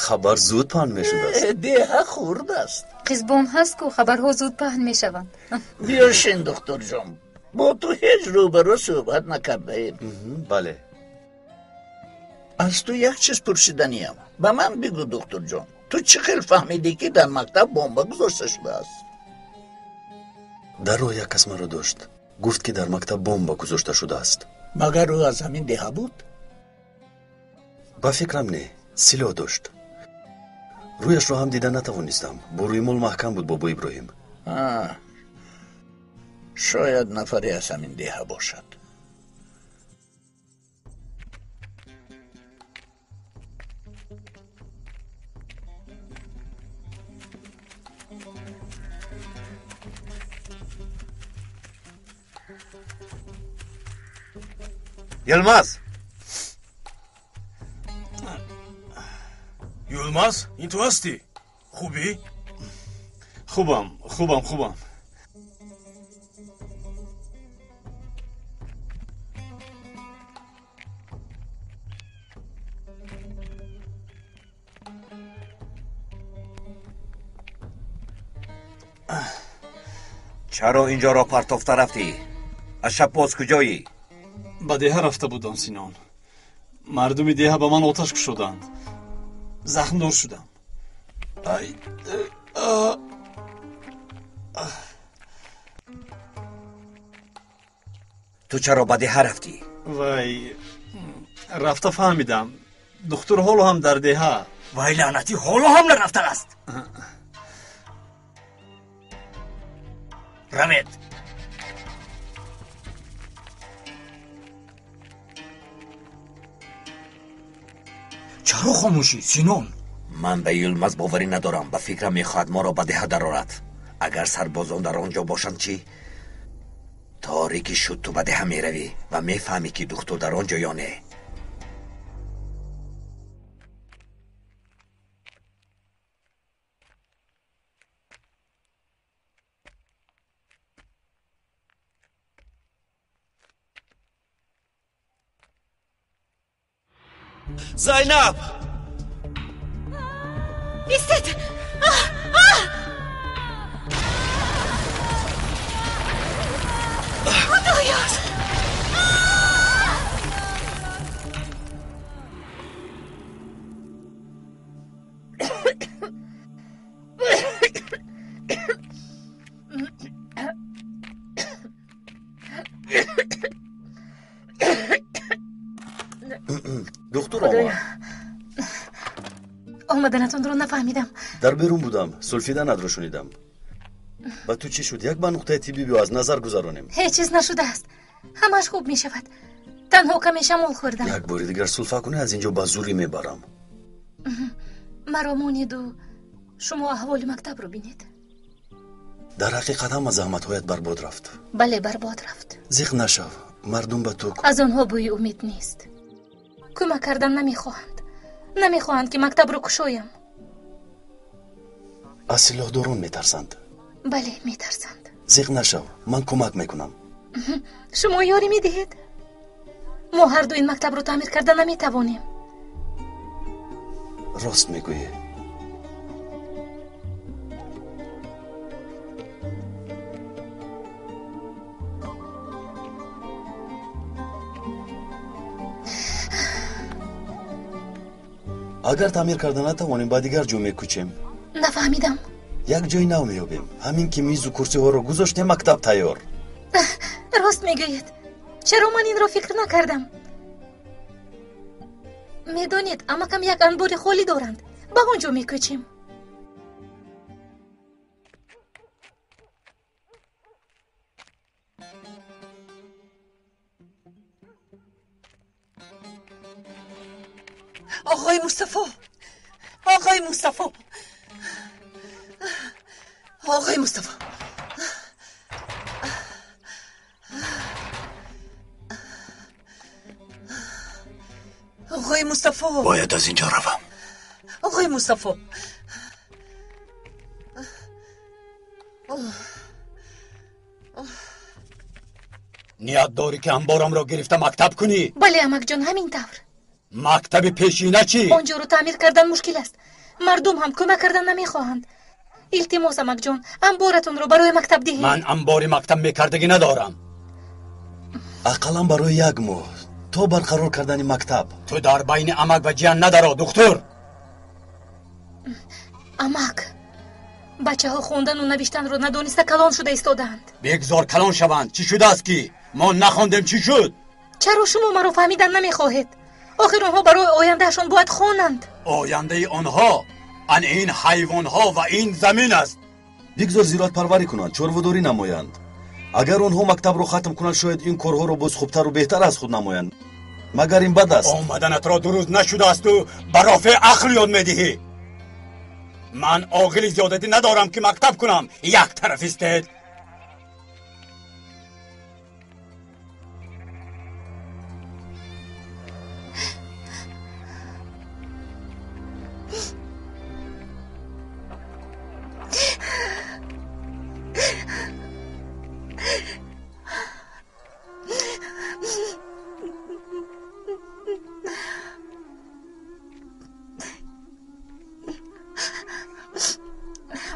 S16: Хабар зуд паҳн мешудааст.
S8: Деҳа хурд аст.
S7: Қизбон ҳаст, ку хабарҳо зуд паҳн мешаванд.
S8: Биё шин, духтурҷон. Бо ту ҳеҷ рӯбарӯ суҳбат накардаем.
S16: Бале.
S8: Аз ту як чиз пурсиданиям. Ба ман бигӯ, духтурҷон, ту чӣ хел фаҳмидӣ, ки дар мактаб бомба гузошта шудааст?
S16: Дар роҳ як кас маро дошт. Гуфт, ки дар мактаб бомба гузошта шудааст.
S8: Магар ӯ аз ҳамин деҳа буд?
S16: Ба фикрам, не, силоҳ дошт. Рӯяшро ҳам дида натавонистам. Бо рӯймол маҳкам буд, бобо Иброҳим.
S8: Шояд нафаре аз ҳамин деҳа бошад.
S6: Йилмаз!
S17: Юлмаз, ин ту ҳастӣ? Хубӣ? Хубам, хубам, хубам.
S21: Чаро инҷоро партофта рафтӣ? Аз шаб боз куҷоӣ?
S17: Ба деҳа рафта будам, Синон. Мардуми деҳа ба ман оташ кушоданд. Захмдор шудам. Ай,
S21: Ту чаро ба деҳа рафтӣ?
S17: Вай, рафта фаҳмидам, духтур ҳоло ҳам дар деҳа.
S21: Вай, лаънатӣ, ҳоло ҳам нарафтааст. Равед.
S22: Чаро хомӯшӣ, Синон?
S21: Ман ба Юлмаз боварӣ надорам. Ба фикрам, мехоҳад моро ба деҳа дарорад. Агар сарбозон дар он ҷо бошанд чӣ? Торикӣ шуд, ту ба деҳа меравӣ ва мефаҳмӣ, ки духтур дар он ҷо ё не.
S16: Зайнаб!
S11: Омаданатонро нафаҳмидам.
S16: Дар берун будам, сулфиданатро шунидам. Ба ту чӣ шуд? Як ба нуқтаи тиббӣ биё, аз назар гузаронем.
S11: Ҳеҷ чиз нашудааст, ҳамаш хуб мешавад. Танҳо каме шамол хӯрдам.
S16: Як бори дигар сулфа кунӣ, аз ин ҷо ба зурӣ мебарам.
S11: Маро монеду шумо аҳволи мактабро бинед.
S16: Дар ҳақиқат ҳама заҳматҳоят барбод рафт.
S11: Бале, барбод рафт.
S16: Зиқ нашав, мардум ба ту
S11: аз онҳо бӯи умед нест. Кӯмак кардан намехоҳанд, намехоҳанд, ки мактабро кушоям.
S16: Аз силоҳдорон метарсанд.
S11: Бале, метарсанд.
S16: Зиқ нашав, ман кӯмак мекунам.
S11: Шумо ёрӣ медиҳед? Мо ҳарду ин мактабро таъмир карда наметавонем.
S16: Рост мегӯӣ. Агар таъмир карда натавонем, ба дигар ҷо мекӯчем.
S11: Нафаҳмидам.
S16: Як ҷои нав меёбем. Ҳамин ки мизу курсиҳоро гузоштем, мактаб тайёр.
S11: Рост мегӯед. Чаро ман инро фикр накардам? Медонед, амакам як анбори холӣ доранд. Ба он ҷо мекӯчем.
S12: Оғои Мустафо, оғои Мустафо, оғои Мустафо. Оғои Мустафо.
S13: Бояд аз ин ҷо равам.
S12: Оғои Мустафо.
S14: Ният дорӣ, ки анборамро гирифта мактаб кунӣ?
S11: Бале, амакҷон, ҳамин тавр.
S14: Мактаби пешина чӣ?
S11: Он ҷоро таъмир кардан мушкил аст. Мардум ҳам кӯмак кардан намехоҳанд. Илтимос, амакҷон, анборатонро барои мактаб диҳед.
S14: Ман анбори мактаб мекардагӣ надорам.
S16: Ақаллан барои як моҳ, то барқарор кардани мактаб.
S14: Ту дар байни амак ва ҷиян надаро, духтур.
S11: Амак, бачаҳо хондану навиштанро надониста калон шуда истодаанд.
S14: Бигзор калон шаванд. Чӣ шудааст, ки мо нахондем? Чӣ шуд?
S11: Чаро шумо маро фаҳмидан намехоҳед? Охир онҳо барои ояндаашон бояд хонанд.
S14: Ояндаи онҳо ан ин ҳайвонҳо ва ин замин аст.
S16: Бигзор зироатпарварӣ кунанд, чорводорӣ намоянд. Агар онҳо мактабро хатм кунанд, шояд ин корҳоро боз хубтару беҳтар аз худ намоянд. Магар ин бад аст?
S14: Омаданатро дуруст нашудаасту ба Рофеъ ақл ёд медиҳӣ. Ман оғили зиёдатӣ надорам, ки мактаб кунам. Як тараф истед.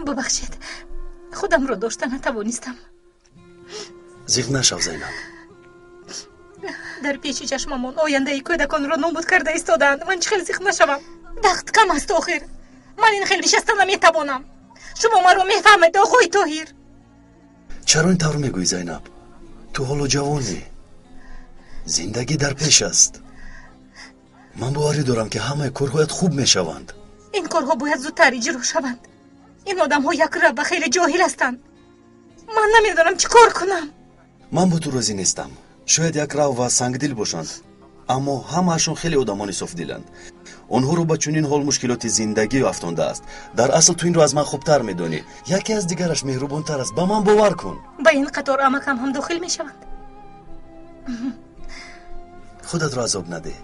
S11: Бубахшед, худамро дошта натавонистам.
S16: Зиқ нашав, Зайнаб.
S11: Дар пеши чашмамон ояндаи кӯдаконро нобуд карда истодаанд. Ман чӣ хел зиқ нашавам? Вақт кам аст охир. Ман ин хел нишаста наметавонам. Шумо маро мефаҳмед, оғои Тоҳир.
S16: Чаро ин тавр мегӯӣ, Зайнаб? Ту ҳоло ҷавонӣ, зиндагӣ дар пеш аст. Ман боварӣ дорам, ки ҳамаи корҳоят хуб мешаванд.
S11: Ин корҳо бояд зудтар иҷро шаванд. Ин одамҳо якрав ва хеле ҷоҳил ҳастанд. Ман намедонам чӣ кор кунам.
S16: Ман бо ту розӣ нестам. Шояд якрав ва сангдил бошанд, аммо ҳамаашон хеле одамони софдиланд. Онҳоро ба чунин ҳол мушкилоти зиндагӣ афтондааст. Дар асл ту инро аз ман хубтар медонӣ. Яке аз дигараш меҳрубонтар аст, ба ман бовар кун.
S11: Ба ин қатор амакам ҳам дохил мешаванд.
S16: Худатро азоб надеҳ.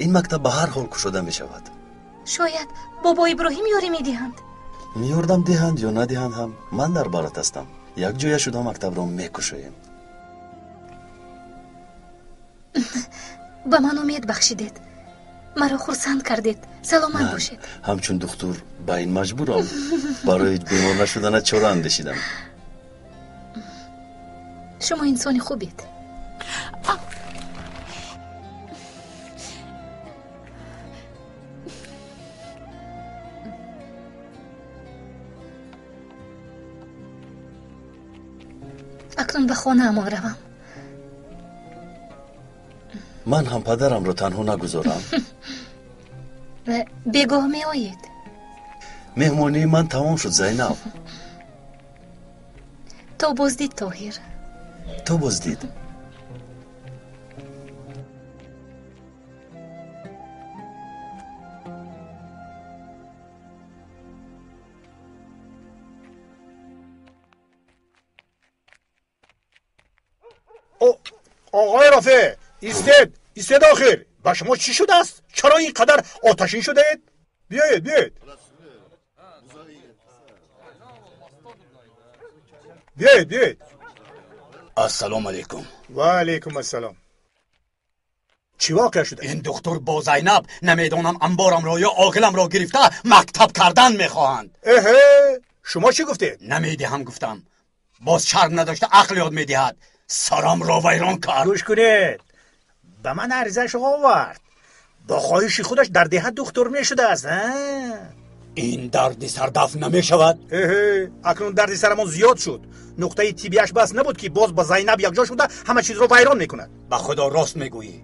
S16: Ин мактаб ба ҳар ҳол кушода мешавад.
S11: Шояд бобо Иброҳим ёрӣ медиҳанд.
S16: Ёрдам диҳанд ё надиҳанд ҳам, ман дар барат ҳастам. Якҷоя шуда мактабро мекушоем.
S11: Ба ман умед бахшидед, маро хурсанд кардед. Саломат бошед.
S16: Ҳамчун духтур ба ин маҷбурам. Барои бемор нашуданат чора андешидам.
S11: Шумо инсони хубед. Акнун ба хонаамон равам.
S16: Ман ҳам падарамро танҳо нагузорам.
S11: Бегоҳ меоед.
S16: Меҳмонии ман тамом шуд, Зайнаб.
S11: То боздид, Тоҳир.
S16: То боздид.
S5: Оғои Рафеъ, истед, истед. Охир ба шумо чӣ шудааст? Чаро ин қадар оташин шудаед? Биёед, биёед, биёед, биёед.
S14: Ассалому алайкум.
S5: Ва алайкум ассалом. Чӣ воқеа шуда?
S14: Ин духтур бо Зайнаб, намедонам, амборамро ё оғиламро гирифта мактаб кардан мехоҳанд.
S5: Эҳе, шумо чӣ гуфтед?
S14: Намедиҳам гуфтам. Боз шарм надошта ақл ёд медиҳад. Сарамро вайрон кард.
S15: Гӯш кунед, ба ман аризааш овард. Бо хоҳиши худаш дар деҳа духтур мешудааст.
S14: Ин дарди сар дафт намешавад.
S15: Эҳе, акнун дарди сарамон зиёд шуд. Нуқтаи тиббияш бас набуд, ки боз ба Зайнаб якҷо шуда ҳама чизро вайрон мекунад.
S14: Ба худо, рост мегӯӣ.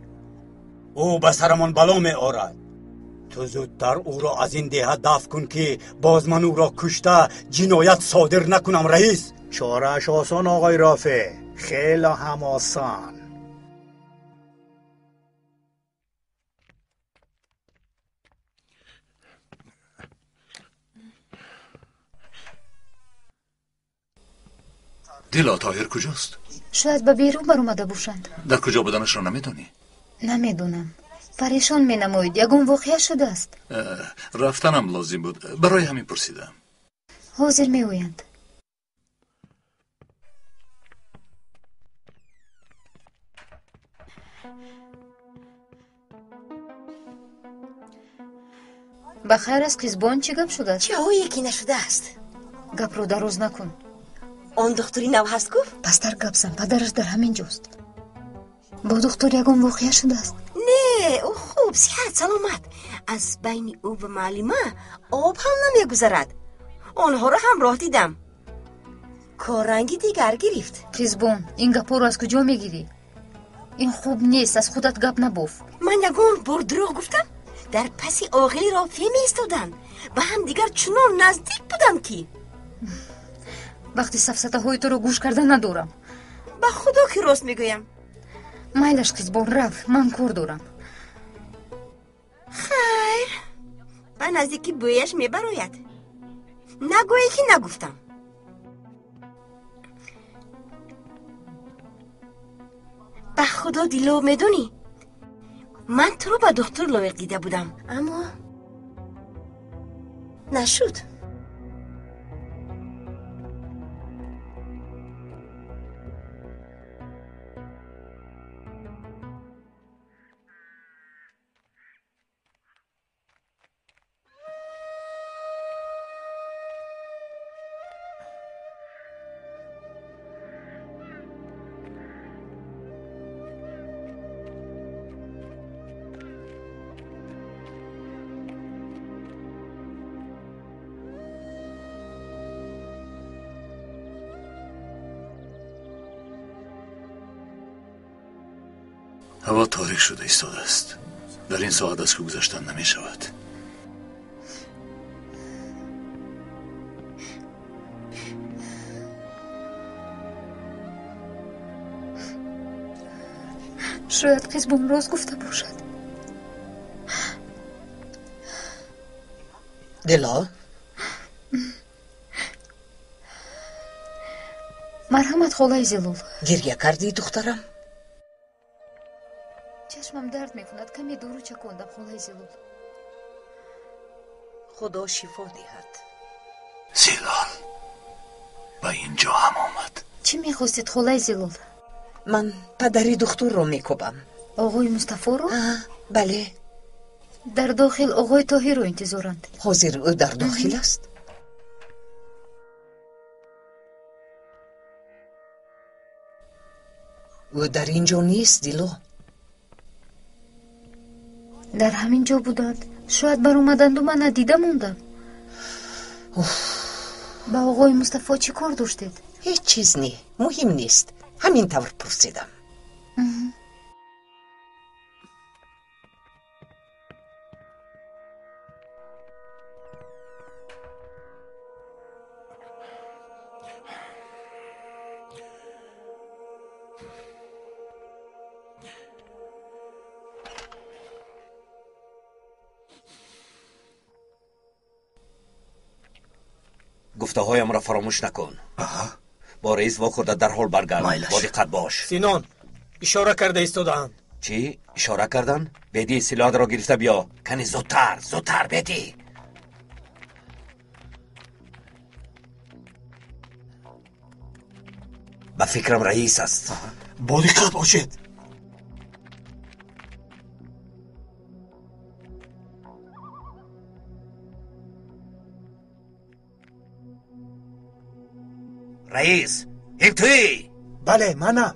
S14: Ӯ ба сарамон бало меорад. Ту зудтар ӯро аз ин деҳа дафт кун, ки боз ман ӯро кушта ҷиноят содир накунам, раис.
S15: Чорааш осон, оғои Рофеъ, хеле ҳам осон.
S13: Дило, Тоҳир куҷост?
S7: Шояд ба берун баромада бошанд.
S13: Дар куҷо буданашро намедонӣ?
S7: Намедонам. Парешон менамоед. Ягон воқеа шудааст?
S13: Рафтанам лозим буд, барои ҳамин пурсидам.
S7: Ҳозир меоянд. Ба хайр аст, Қизбон? Чӣ гап шудааст?
S9: Чиҳое ки нашудааст.
S7: Гапро дароз накун.
S9: Он духтури нав ҳаст гуфт.
S7: Пасттар гап зан, падараш дар ҳамин ҷост. Бо духтур ягон воқеа шудааст?
S9: Не, ӯ хуб, сиҳат саломат. Аз байни ӯ ва муаллима об ҳам намегузарад. Онҳоро ҳамроҳ дидам. Корранги дигар гирифт.
S7: Қизбон, ин гапҳоро аз куҷо мегирӣ? Ин хуб нест, аз худат гап набоф.
S9: Ман ягон бор дурӯғ гуфтам? Дар паси оғили Рофеъ меистоданд. Ба ҳамдигар чунон наздик буданд, ки
S7: Вақти сафсатаҳои туро гӯш карда надорам.
S9: Ба худо, ки рост мегӯям.
S7: Майлаш, Қизбон, рав, ман кор дорам.
S9: Хайр, ба наздики бӯяш мебарояд. Нагӯе, ки нагуфтам. Ба худо, Дило, медонӣ, ман туро ба духтур лоиқ дида будам, аммо нашуд.
S13: Ҳаво торик шуда истодааст. Дар ин соат аз кӯ гузаштан намешавад.
S7: Шояд Қизбон рост гуфта бошад.
S10: Дило.
S7: Марҳамат, холаи Зилол.
S10: Гирья кардӣ, духтарам?
S7: Чашмам дард мекунад, каме дору чакондам, холаи Зилол.
S10: Худо шифо диҳад.
S13: Зилол ба ин ҷо ҳам омад.
S7: Чӣ мехостед, холаи Зилол?
S10: Ман падари духтурро мекобам.
S7: Оғои Мустафоро?
S10: Бале.
S7: Дар дохил оғои Тоҳирро интизоранд.
S10: Ҳозир ӯ дар дохил аст? Ӯ дар ин ҷо нест, Дило.
S7: Дар ҳамин ҷо буданд. Шояд баромаданду ман надида мондам. Ба оғои Мустафо чӣ кор доштед?
S10: Ҳеҷ чиз не, муҳим нест. Ҳамин тавр пурсидам.
S21: Гуфтаҳоямро фаромӯш накун. Бо раис вохӯрда дарҳол баргард. Бо диққат бош.
S18: Синон, ишора карда истодаанд.
S21: Чӣ? Ишора кардан? Бедӣ, силоҳатро гирифта биё. Кани зудтар, зудтар, бедӣ. Ба фикрам раис аст.
S22: Бо диққат бошед.
S21: Раис, ин туӣ?
S5: Бале, манам.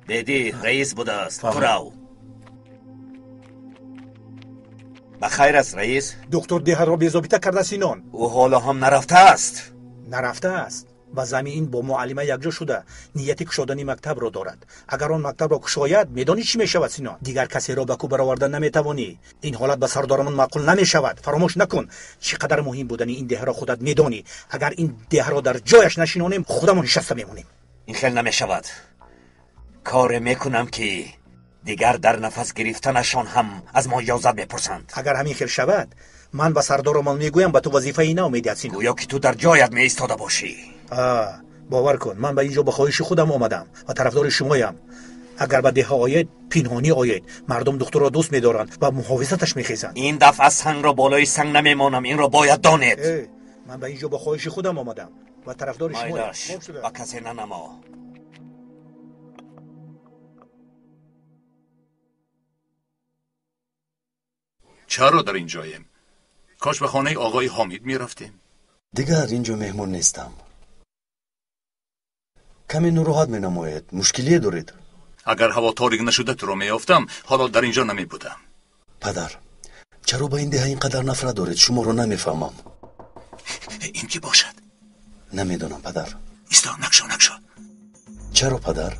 S21: Бедӣ, раис будааст. Ту рав. Ба хайр аст, раис?
S5: Доктор деҳаро безобита карда, Синон.
S21: Ӯ ҳоло ҳам нарафтааст.
S15: Нарафтааст. Ба замми ин бо муаллима якҷо шуда нияти кушодани мактабро дорад. Агар он мактабро кушояд, медонӣ чӣ мешавад, Синон? Дигар касеро ба кӯ бароварда наметавонӣ. Ин ҳолат ба сардорамон маъқул намешавад. Фаромӯш накун, чӣ қадар муҳим будани ин деҳаро худат медонӣ. Агар ин деҳаро дар ҷояш нашинонем, худамон нишаста мемонем.
S21: Ин хел намешавад. Коре мекунам, ки дигар дар нафас гирифтанашон ҳам аз мо иҷозат мепурсанд.
S15: Агар ҳамин хел шавад, ман ба сардорамон мегӯям, ба ту вазифаи нав медиҳад, Синон.
S21: Гӯё ки ту дар ҷоят меистода бошӣ.
S15: Бовар кун, ман ба ин ҷо ба хоҳиши худам омадам ва тарафдори шумоям. Агар ба деҳа оед, пинҳонӣ оед. Мардум духтурро дӯст медоранд ва муҳофизаташ мехезанд.
S21: Ин дафъа сангро болои санг намемонам, инро бояд донед.
S15: Ман ба ин ҷо ба хоҳиши худам омадам ва тарафдори шумоям.
S21: Майлаш, ба касе нанамо.
S13: Чаро дар ин ҷоем? Кош ба хонаи оғои Ҳомид мерафтем.
S1: Дигар ин ҷо меҳмон нестам. Каме нороҳат менамоед. Мушкилие доред?
S13: Агар ҳаво торик нашуда туро меёфтам, ҳоло дар ин ҷо намебудам.
S1: Падар, чаро ба ин деҳа ин қадар нафрат доред? Шуморо намефаҳмам.
S13: Ин кӣ бошад?
S1: Намедонам, падар.
S13: Исто, накшо, накшо.
S1: Чаро, падар?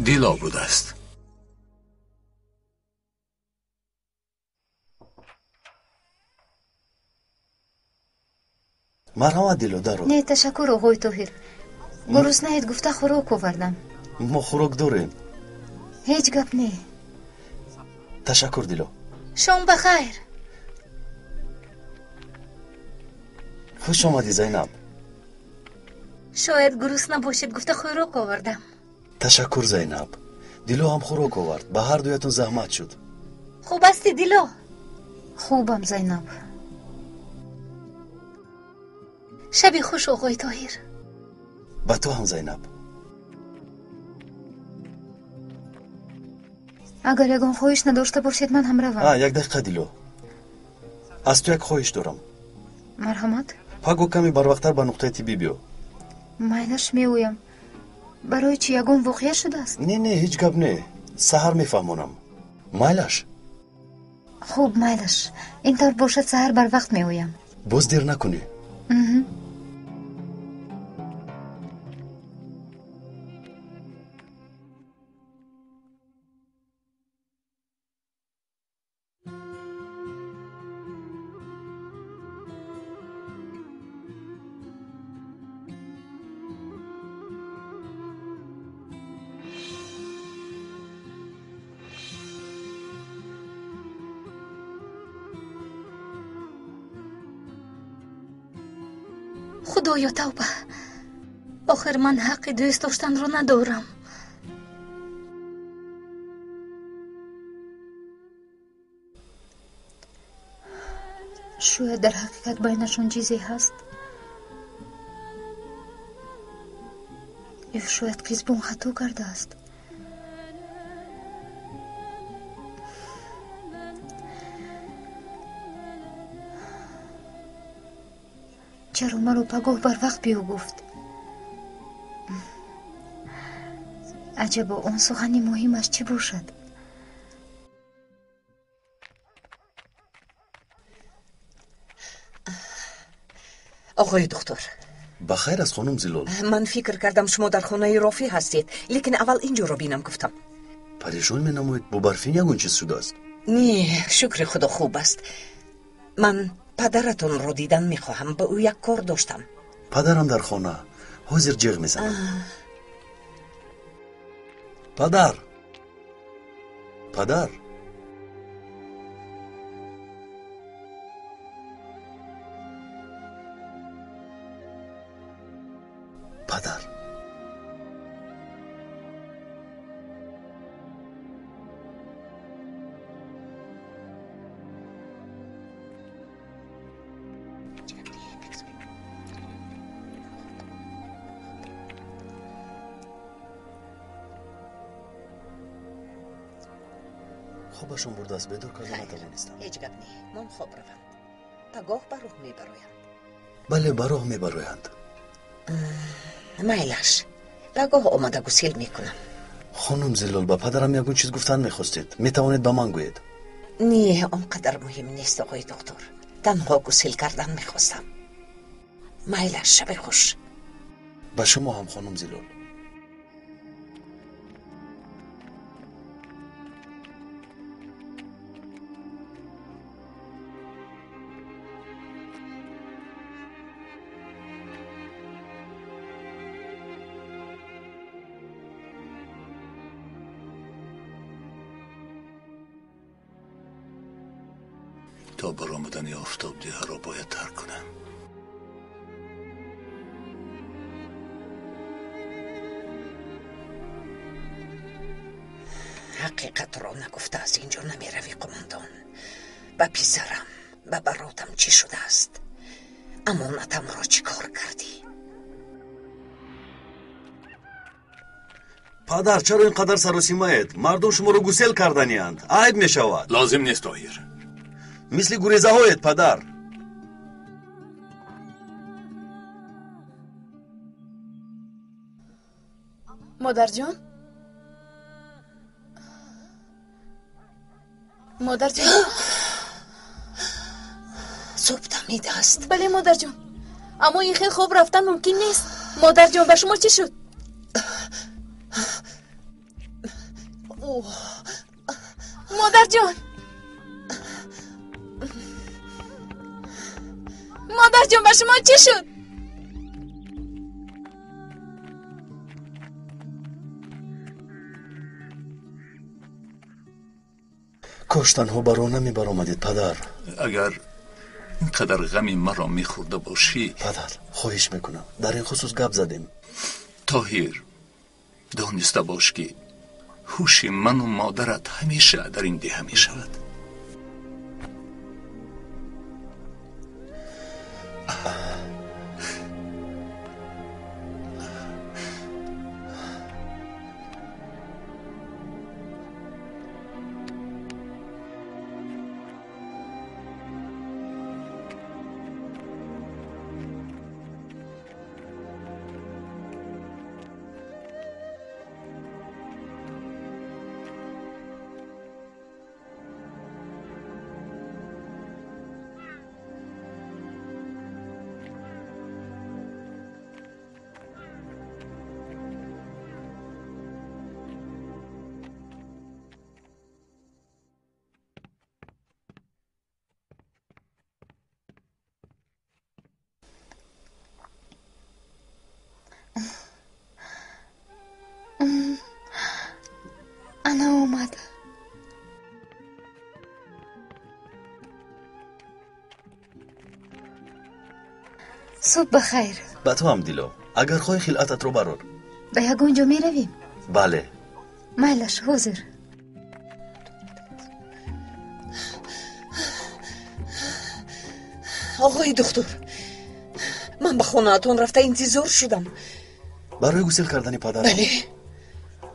S13: Дило будааст.
S1: Марҳамат, Дило, даро.
S2: Не, ташаккур, оғои Тоҳир. Гуруснаед гуфта хӯрок овардам.
S1: Мо хӯрок дорем.
S2: Ҳеҷ гап не.
S1: Ташаккур, Дило.
S11: Шом ба хайр.
S1: Хуш омадӣ, Зайнаб.
S11: Шояд гурусна бошед гуфта хӯрок овардам.
S1: Ташаккур, Зайнаб. Дило ҳам хӯрок овард. Ба ҳар дуятон заҳмат шуд.
S11: Хуб ҳастӣ, Дило?
S2: Хубам, Зайнаб.
S11: Шаби хуш, оғои Тоҳир.
S1: Ба ту ҳам, Зайнаб.
S2: Агар ягон хоҳиш надошта бошед, ман ҳам равам.
S1: Як дақиқа, Дило. Аз ту як хоҳиш дорам.
S2: Марҳамат.
S1: Паго каме барвақттар ба нуқтаи тиббӣ биё.
S2: Майлаш, меоям. Барои чӣ, ягон воқеа шудааст?
S1: Не, не, ҳеҷ гап не. Саҳар мефаҳмонам. Майлаш?
S2: Хуб, майлаш. Ин тавр бошад, саҳар барвақт меоям.
S1: Боз дер накунӣ.
S11: Худоё, тавба. Охир ман ҳаққи дӯст доштанро надорам.
S2: Шояд дар ҳақиқат байнашон чизе ҳаст? Ё шояд Қизбон хато кардааст? Чаро маро пагоҳ барвақт биё гуфт? Аҷабо, он сухани муҳимаш чӣ бошад?
S10: Оғои духтур.
S1: Ба хайр аст, хонум Зилол.
S10: Ман фикр кардам, шумо дар хонаи Рофӣ ҳастед, лекин аввал ин ҷоро бинам гуфтам.
S1: Парешон менамоед, бо Барфин ягон чиз шудааст?
S10: Не, шукри Худо, хуб аст. Ман падаратонро дидан мехоҳам, ба ӯ як кор доштам.
S1: Падарам дар хона, ҳозир ҷиғ мезанад. Падар, падар, падар. Хобашон бурдааст, бедор карда натавонистам.
S10: Ҳеҷ гап не, мон хоб раванд. Пагоҳ ба роҳ мебароянд.
S1: Бале, ба роҳ мебароянд.
S10: Майлаш, пагоҳ омада гусел мекунам.
S1: Хонум Зилол, ба падарам ягон чиз гуфтан мехостед. Метавонед ба ман гӯед.
S10: Не, он қадар муҳим нест, оғои доктор. Танҳо гусел кардан мехостам. Майлаш, шаби хуш.
S1: Ба шумо ҳам, хонум Зилол.
S13: То баромадани офтоб деҳаро бояд тарк кунам.
S10: Ҳақиқатро нагуфта аз ин ҷо намеравӣ, қумондон. Ба писарам, ба баротам чӣ шудааст? Амонатамро чӣ кор кардӣ?
S16: Падар, чаро ин қадар саросимаед? Мардум шуморо гусел карданианд. Айб мешавад.
S13: Лозим нест, Тоҳир.
S16: Мисли гурезаҳоед, падар.
S7: Модарҷон, модарҷон,
S10: субҳ дамидааст.
S7: Бале, модарҷон, аммо ин хел хоб рафтан мумкин нест. Модарҷон, ба шумо чӣ шуд? Модарҷон, модарҷон, ба шумо чӣ шуд?
S1: Кош танҳо ба роҳ намебаромадед, падар.
S13: Агар ин қадар ғами маро мехӯрда бошӣ.
S1: Падар, хоҳиш мекунам, дар ин хусус гап задем.
S13: Тоҳир, дониста бош, ки ҳуши ману модарат ҳамеша дар ин деҳа мешавад.
S2: Ана омад. Субҳ ба хайр.
S16: Ба ту ҳам, Дило. Агар хоҳӣ, хилъататро барор.
S2: Ба ягон ҷо меравем?
S16: Бале.
S2: Майлаш, ҳозир.
S10: Оғои духтур, ман ба хонаатон рафта интизор шудам.
S1: Барои гусел кардани падарам?
S10: Бале.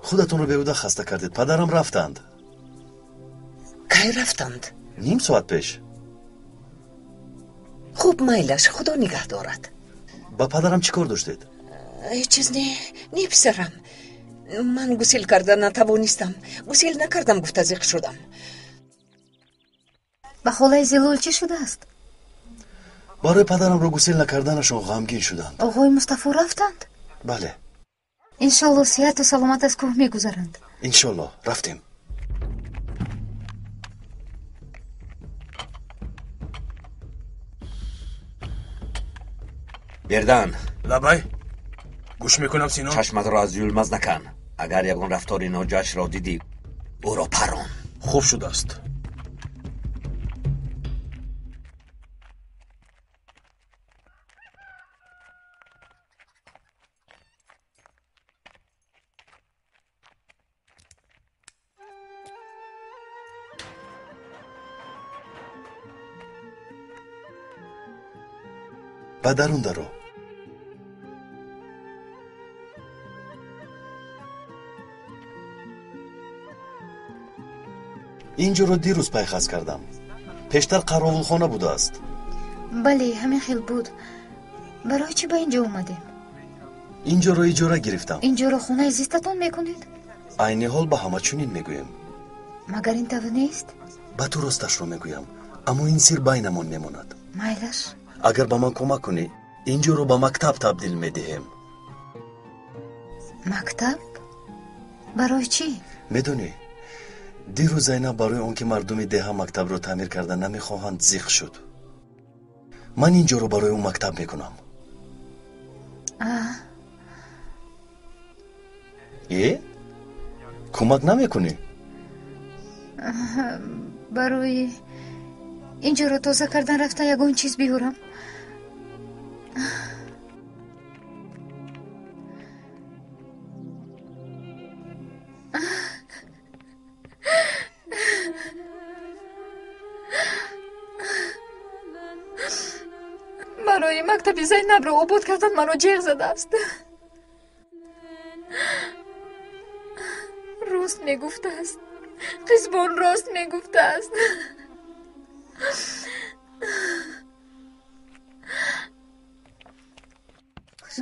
S1: Худатонро беҳуда хаста кардед. Падарам рафтанд.
S10: Кай рафтанд?
S1: Ним соат пеш.
S10: Хуб, майлаш, худо нигаҳ дорад.
S1: Ба падарам чӣ кор доштед?
S10: Ҳеҷ чиз не, не, писарам. Ман гусел карда натавонистам. Гусел накардам, гуфта зиқ шудам.
S2: Ба холаи Зилол чӣ шудааст?
S1: Барои падарамро гусел накарданашон ғамгин шуданд.
S2: Оғои Мустафо рафтанд?
S1: Бале.
S2: Иншолло сиҳату саломат аз кӯҳ мегузаранд.
S1: Иншолло, рафтем.
S21: Бердан.
S22: Лабай, гӯш мекунам, Сино.
S21: Чашматро аз Юлмаз накан. Агар ягон рафтори ноҷоашро дидӣ, ӯро парон.
S22: Хуб шудааст.
S1: Ба дарун даро. Ин ҷоро дирӯз пайхас кардам. Пештар қаровулхона будааст.
S2: Бале, ҳамин хел буд. Барои чӣ ба ин ҷо омадем?
S1: Ин ҷоро иҷора гирифтам.
S2: Ин ҷоро хонаи зистатон мекунед?
S1: Айни ҳол ба ҳама чунин мегӯем.
S2: Магар ин тавр нест?
S1: Ба ту росташро мегӯям, аммо ин сир байнамон мемонад.
S2: Майлаш.
S1: Агар ба ман кӯмак кунӣ, ин ҷоро ба мактаб табдил медиҳем.
S2: Мактаб? Барои чӣ?
S1: Медонӣ, дирӯз Зайнаб барои он ки мардуми деҳа мактабро таъмир карда намехоҳанд, зиқ шуд. Ман ин ҷоро барои ӯ мактаб мекунам. Э? Кӯмак намекунӣ?
S2: Барои ин ҷоро тоза кардан рафта ягон чиз биёрам. Барои мактаби Зайнабро обод кардан маро ҷеғ задааст. Рост мегуфтааст. Қизбон рост мегуфтааст.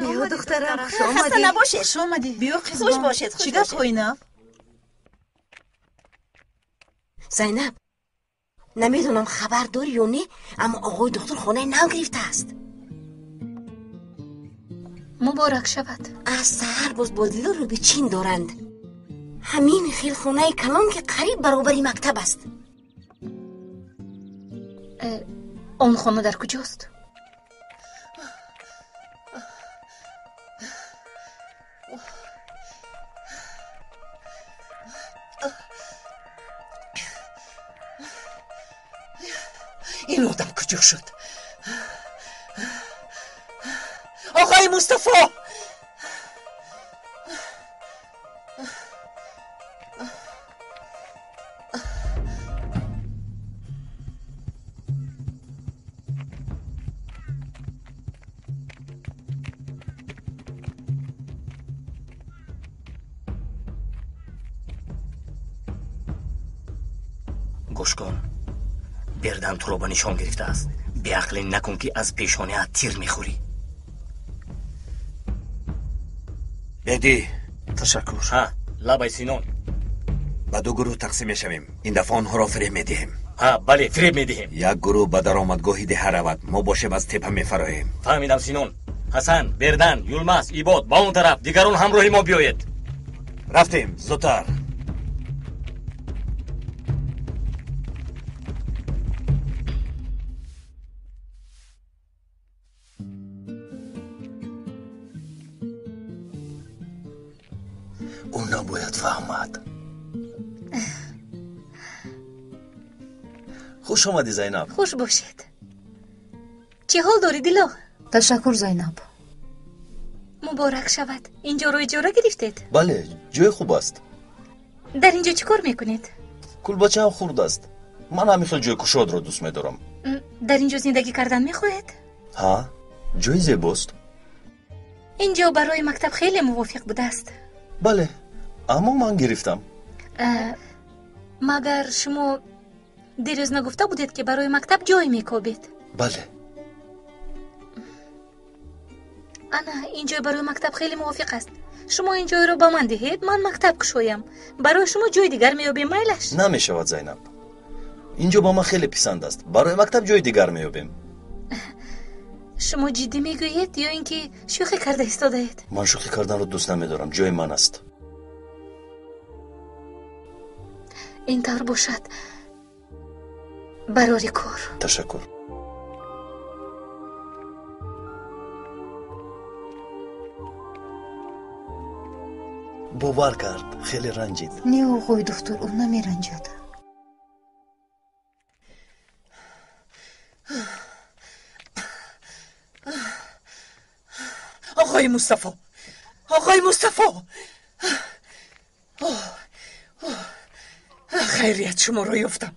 S3: Биё, духтарам, хуш омадӣ.
S9: Хаста набошед.
S3: Хуш омадӣ. Биё, қизбон.
S9: Хуш бошед, хуш
S3: Чӣ гап
S9: бошед.
S3: ҳои нав?
S9: Зайнаб, намедонам хабар дорӣ ё не, аммо оғои духтур хонаи нав гирифтааст.
S11: Муборак шавад.
S9: Аз саҳар боз бо Дилоро бичин доранд. Ҳамин хел хонаи калон, ки қариб баробари мактаб аст.
S11: Он хона дар куҷост?
S10: Ин одам куҷо шуд? Оғои Мустафо!
S4: Гӯш кун, Бердан туро ба нишон гирифтааст. Беақлӣ накун, ки аз пешонаат тир мехӯрӣ.
S21: Бедӣ.
S4: Ташаккур. Ҳа, лабай Синон.
S21: Ба ду гурӯҳ тақсим мешавем. Ин дафъа онҳоро фиреб медиҳем.
S4: Ҳа, бале, фиреб медиҳем.
S21: Як гурӯҳ ба даромадгоҳи деҳа равад, мо бошем аз тепа мефароем.
S4: Фаҳмидам, Синон. Ҳасан, Бердан, Юлмаз, Ибод ба он тараф, дигарон ҳамроҳи мо биёед.
S21: Рафтем, зудтар.
S1: Ӯ набояд фаҳмад. Хуш омадӣ, Зайнаб.
S11: Хуш бошед. Чӣ ҳол дорӣ, Дило?
S2: Ташаккур, Зайнаб.
S11: Муборак шавад. Ин ҷоро иҷора гирифтед?
S1: Бале, ҷои хуб аст.
S11: Дар ин ҷо чӣ кор мекунед?
S1: Кулбачаам хурд аст. Ман ҳамин хел ҷои кушодро дӯст медорам.
S11: Дар ин ҷо зиндагӣ кардан мехоҳед?
S1: Ҳа, ҷои зебост.
S11: Ин ҷо барои мактаб хеле мувофиқ будааст.
S1: Бале, аммо ман гирифтам.
S11: Магар шумо дирӯз нагуфта будед, ки барои мактаб ҷой мекобед?
S1: Бале.
S11: Ана, ин ҷой барои мактаб хеле мувофиқ аст. Шумо ин ҷойро ба ман диҳед, ман мактаб кушоям. Барои шумо ҷои дигар меёбем, майлаш?
S1: Намешавад, Зайнаб. Ин ҷо ба ман хеле писанд аст. Барои мактаб ҷои дигар меёбем.
S11: Шумо ҷиддӣ мегӯед ё ин ки шӯхӣ карда истодаед?
S1: Ман шӯхӣ карданро дӯст намедорам, ҷои ман аст.
S11: Ин тавр бошад, барори кор.
S1: Ташаккур. Бовар кард, хеле ранҷид.
S2: Не, оғои духтур, ӯ намеранҷад.
S10: Оғои Мустафо, оғои Мустафо, хайрият шуморо ёфтам.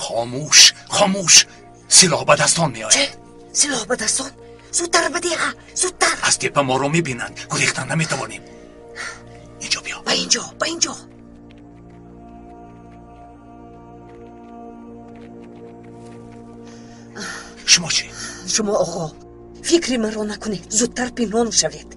S13: Хомӯш, хомӯш, силоҳ ба дастон меояд.
S10: Силоҳ ба дастон? Зудтар ба деҳа, зудтар!
S13: Аз тепа моро мебинанд, гурехтан наметавонем. Инҷо биё.
S10: Ба инҷо, ба инҷо.
S13: Шумо чӣ?
S10: Шумо оғо, фикри маро накунед, зудтар пинҳон шавед.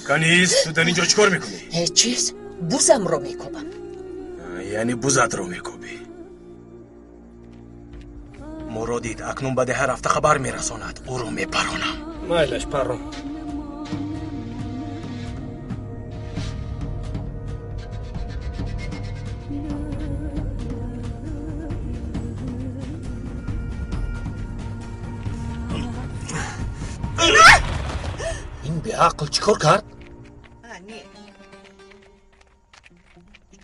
S19: Каниз, ту дар ин ҷо чӣ кор мекунӣ?
S10: Ҳеҷ чиз, бузамро мекобам.
S19: Яъне бузатро мекобӣ? Моро дид, акнун ба деҳа рафта хабар мерасонад. Ӯро мепаронам.
S18: Майлаш, парон.
S19: Ин беақл чӣ кор кард?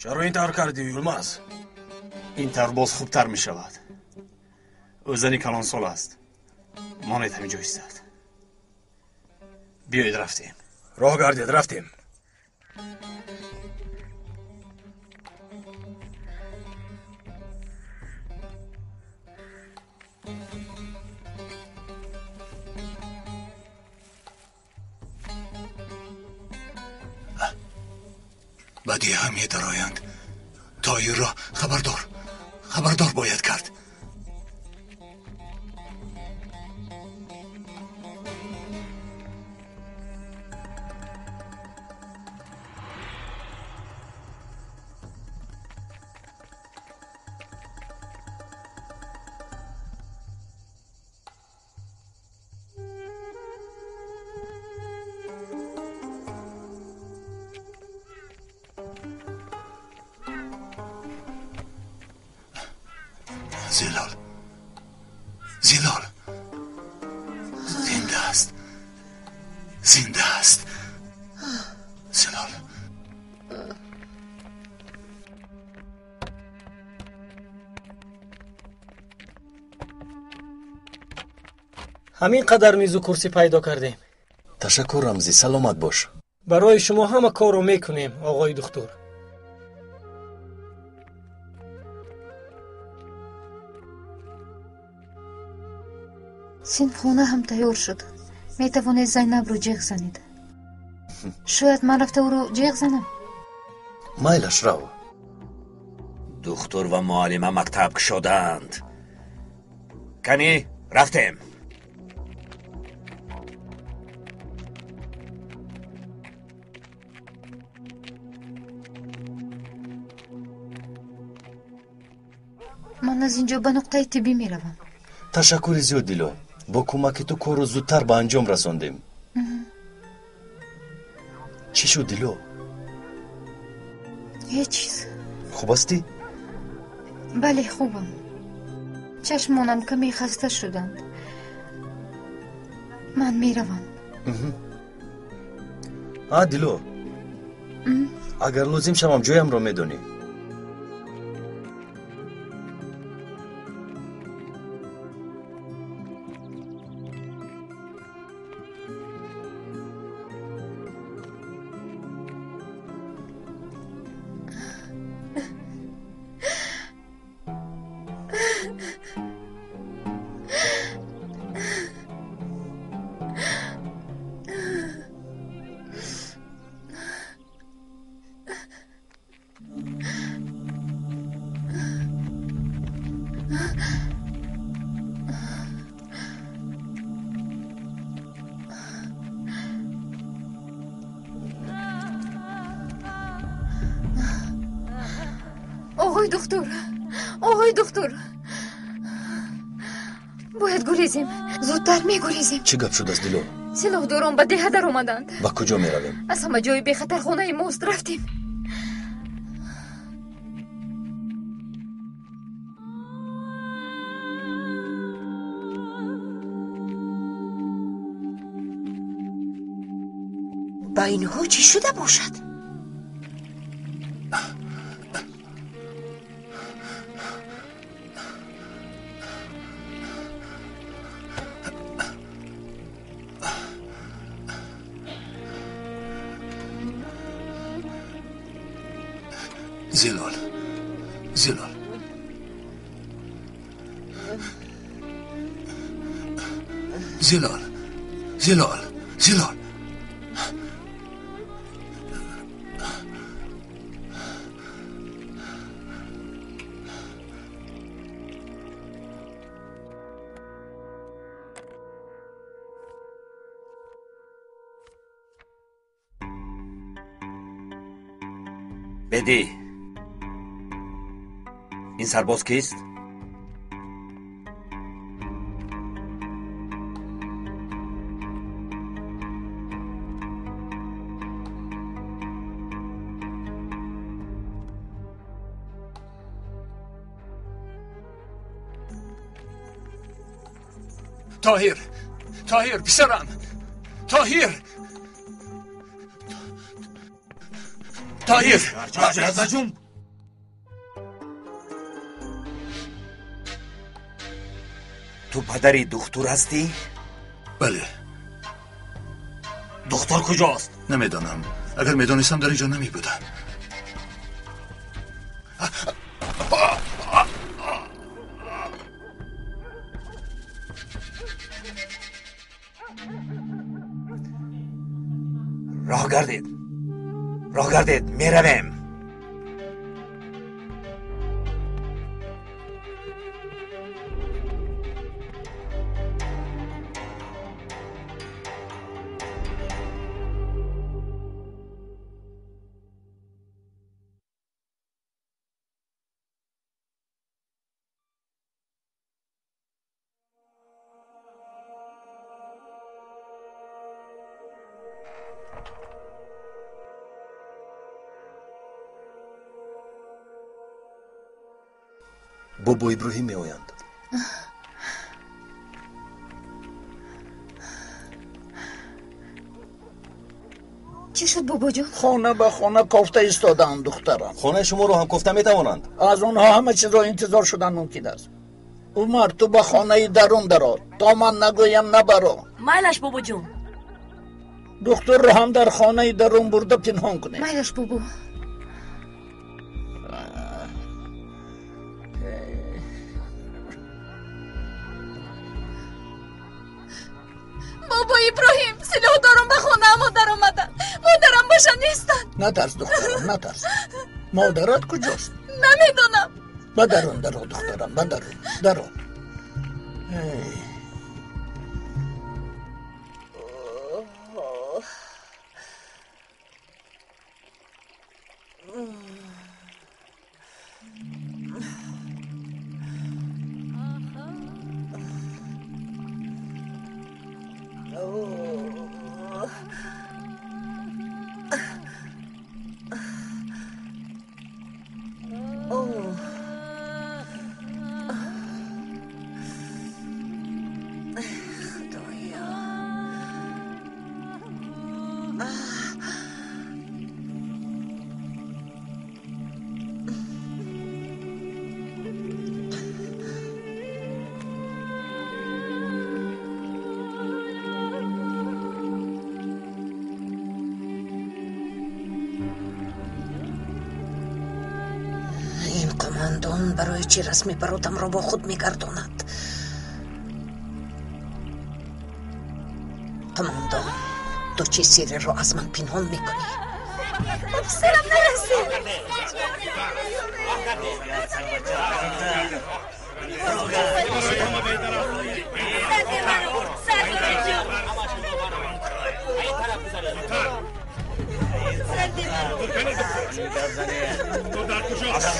S19: Чаро ин тавр кардӣ, Юлмаз?
S17: Ин тавр боз хубтар мешавад. Ӯ зани калонсол аст. Монед ҳамин ҷо истад. Биёед рафтем.
S19: Роҳ гардед, рафтем.
S13: Ба деҳа медароянд. Тоирро хабардор, хабардор бояд кард. Зилол, Зилол, зинда аст, зинда аст. Зилол.
S18: Ҳамин қадар мизу курсӣ пайдо кардем.
S1: Ташаккур, Рамзӣ, саломат бош.
S18: Барои шумо ҳама корро мекунем, оғои духтур.
S2: Синфхона ҳам тайёр шуд. Метавонед Зайнабро ҷеғ занед. Шояд ман рафта ӯро ҷеғ занам?
S1: Майлаш, рав.
S21: Духтур ва муаллима мактаб кушодаанд. Канӣ, рафтем.
S2: Ман аз ин ҷо ба нуқтаи тиббӣ меравам.
S1: Ташаккури зиёд, Дило. Бо кӯмаки ту корро зудтар ба анҷом расондем. Чӣ шуд, Дило?
S2: Ҳеҷ чиз.
S1: Хуб ҳастӣ?
S2: Бале, хубам. Чашмонам каме хаста шуданд. Ман меравам.
S1: А, Дило, агар лозим шавам, ҷоямро медонӣ.
S2: Оғои духтур, оғои духтур, бояд гурезем, зудтар мегурезем.
S1: Чӣ гап шудааст, Дило?
S2: Силоҳдорон ба деҳа даромаданд.
S1: Ба куҷо меравем?
S2: Аз ҳама ҷои бехатар хонаи мост. Рафтем.
S9: Ба инҳо чӣ шуда бошад?
S13: Зилол, Зилол, Зилол, Зилол, Зилол.
S21: Бедӣ, ин сарбоз кист?
S13: Тоҳир, Тоҳир, писарам, Тоҳир, Тоҳир.
S21: Ту падари духтур ҳастӣ?
S13: Бале.
S21: Духтур куҷост?
S13: Намедонам. Агар медонистам, дар инҷо намебудам.
S21: Роҳ гардед, роҳ гардед, меравем.
S1: Бобо Иброҳим меоянд.
S2: Чӣ шуд, бобоҷон?
S8: Хона ба хона кофта истодаанд, духтарам.
S1: Хонаи шуморо ҳам кофта метавонанд.
S8: Аз онҳо ҳама чизро интизор шудан мумкин аст. Умар, ту ба хонаи дарун даро, то ман нагӯям набаро.
S12: Майлаш, бобоҷон.
S8: Духтурро ҳам дар хонаи дарун бурда пинҳон кунед.
S2: Майлаш, бобо. Бобо Иброҳим, силоҳдорон ба хонаамон даромаданд. Модарам боша нестанд.
S8: Натарс, духтарам, натарс. Модарат куҷост?
S7: Намедонам.
S8: Ба дарун даро, духтарам, ба дарун, дарун.
S10: Барои чӣ расми баротамро бо худ мегардонад? Қумондон, ту чӣ сирреро аз ман пинҳон мекунӣ?
S7: Ба писарам нарасед.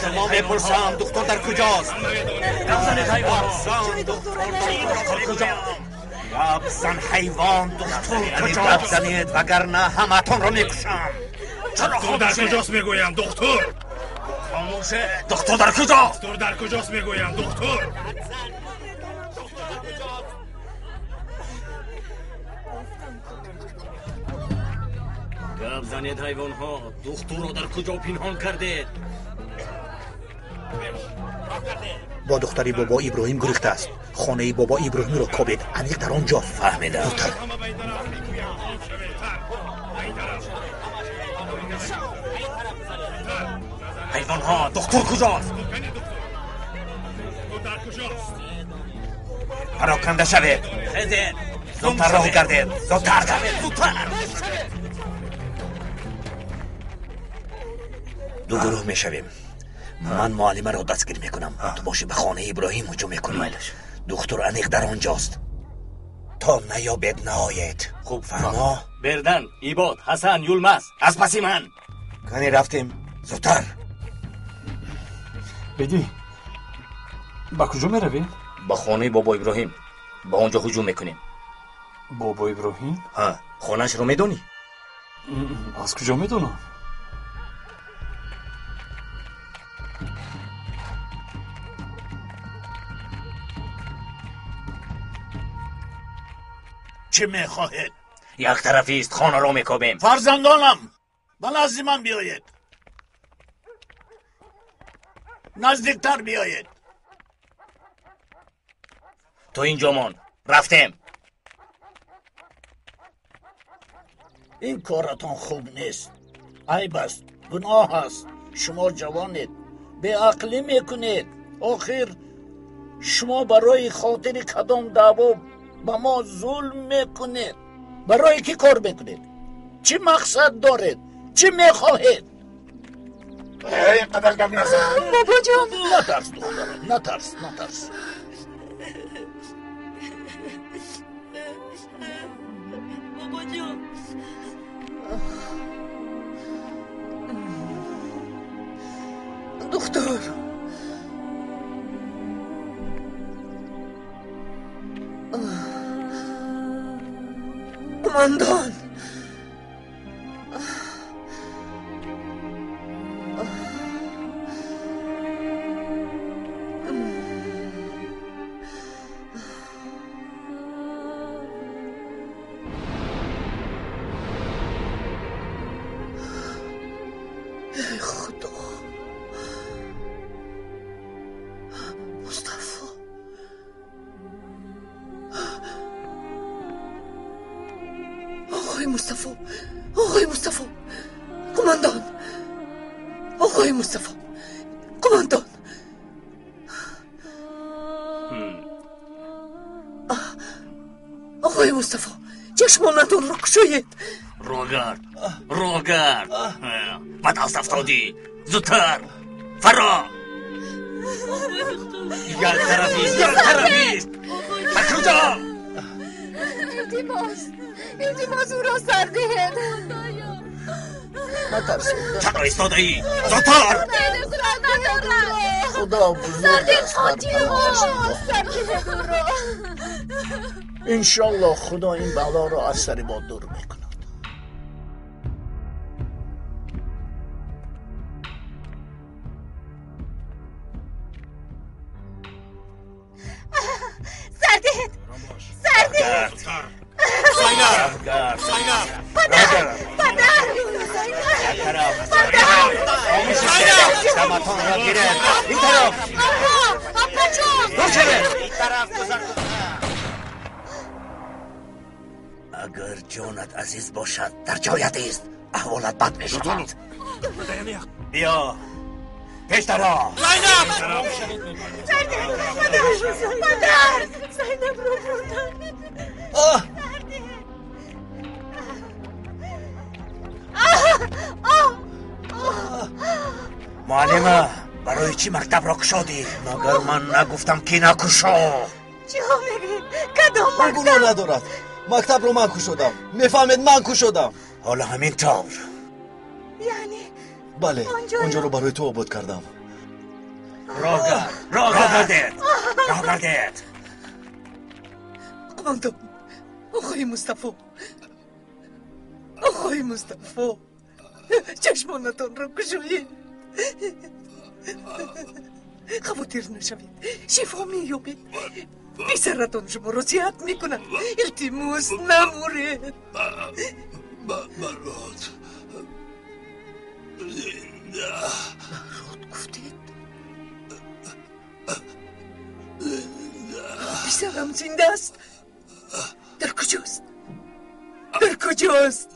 S21: Шумо мепурсам, духтур дар куҷост?
S4: Гап занед, ҳайвон!
S21: Духтур куҷост? Гап зан, ҳайвон, духтур куҷост? Гап занед, вагарна ҳамаатонро мекушам.
S6: Духтур дар куҷост, мегӯям, духтур?
S4: Хомӯше! Духтур дар куҷост?
S6: Духтур дар куҷост, мегӯям, духтур?
S4: Гап занед, ҳайвонҳо! Духтурро дар куҷо пинҳон кардед?
S15: Бо духтари бобо Иброҳим гурехтааст. Хонаи бобо Иброҳимро кобед, аниқ дар он ҷост.
S21: Фаҳмидам.
S15: Зудтар.
S4: Ҳайвонҳо, духтур куҷост?
S21: Пароканда шавед.
S4: Хезед!
S21: Зудтар роҳ гардед. Зудтар.
S4: Зудтар!
S21: Ду гурӯҳ мешавем. Ман муаллимаро дастгир мекунам, ту бошӣ ба хонаи Иброҳим ҳуҷум мекунӣ. Духтур аниқ дар он ҷост. То наёбед, наоед.
S4: Хуб,
S21: фаҳмо?
S4: Бердан, Ибод, Ҳасан, Юлмаз, аз паси ман.
S21: Кани рафтем, зудтар.
S17: Бедӣ, ба куҷо меравем?
S4: Ба хонаи бобо Иброҳим. Ба он ҷо ҳуҷум мекунем.
S17: Бобо Иброҳим?
S4: Ҳа, хонаашро медонӣ?
S17: Аз куҷо медонам?
S8: Чӣ мехоҳед?
S4: Як тарафист, хонаро мекобем.
S8: Фарзандонам, ба назди ман биёед. Наздиктар биёед.
S4: Ту инҷо мон. Рафтем.
S8: Ин коратон хуб нест. Айб аст, гуноҳ аст. Шумо ҷавонед, беақлӣ мекунед. Охир шумо барои хотири кадом даъво ба мо зулм мекунед? Барои кӣ кор мекунед? Чӣ мақсад доред? Чӣ мехоҳед?
S5: Ин қадар гап назан.
S11: Бобоҷон!
S8: Натарс, духтарам, натарс, натарс.
S12: Бобоҷон!
S10: Духтур! Қумондон! Эй Худо! Мустафо! Оғои Мустафо! Оғои Мустафо! Қумондон! Оғои Мустафо! Қумондон! Оғои Мустафо! Чашмонатонро кушоед!
S4: Рогард! Рогард! Ба даст афтодӣ! Зудтар! Фаро! Як тарафист! Як тарафист! Ба куҷо?
S11: Илтимос, илтимос, ӯро сар диҳед.
S8: Натарсед.
S4: Чаро истодаӣ? Зудтар!
S8: Худо бузург аст, дар паноҳаш нигоҳ.
S11: Сар диҳед ӯро.
S8: Иншоллоҳ Худо ин балоро аз сари мо дур мекунад.
S11: Сар диҳед! Сар диҳед!
S21: Зайнаб!
S11: Зайнаб! Падар! Падар! Падар!
S21: Зайнаб! Даматонро гиред! Ин тараф!
S11: Апа! Апаҷон!
S21: Дур шавед! Ин тараф гузар! Агар ҷонат азиз бошад, дар ҷоят ист, аҳволат бад мешавад. Биё, пештаро!
S5: Зайнаб!
S11: Сар диҳед! Падар! Падар! Зайнабро бурданд! Сар диҳед!
S21: Муаллима, барои чӣ мактабро кушодӣ? Магар ман нагуфтам, ки накушо?
S11: Чиҳо мегӯед? Кадом мактаб?
S1: Гуноҳ надорад. Мактабро ман кушодам. Мефаҳмед, ман кушодам.
S21: Ҳоло ҳамин тавр.
S11: Яъне
S1: Бале, он ҷоро барои ту обод кардам.
S21: Роҳ роҳ гардед, роҳ гардед.
S10: Қумондон, оқои Мустафо, оқои Мустафо, чашмонатонро кушоед. Хавотир нашавед, шифо меёбед. Писаратон шуморо сиҳат мекунад. Илтимос, намуред.
S13: Барот зинда.
S10: Барот гуфтед? Писарам зинда аст? Дар куҷост? Дар куҷост?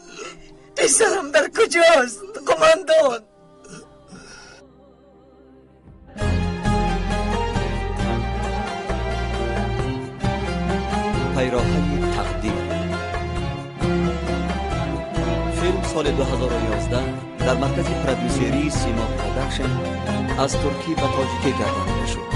S10: Писарам дар куҷост? Қумондон!
S16: Пайроҳаи тақдир. Филм соли 2011 дар маркази продюсерии Симо Продакшн аз туркӣ ба тоҷикӣ гардонида шуд.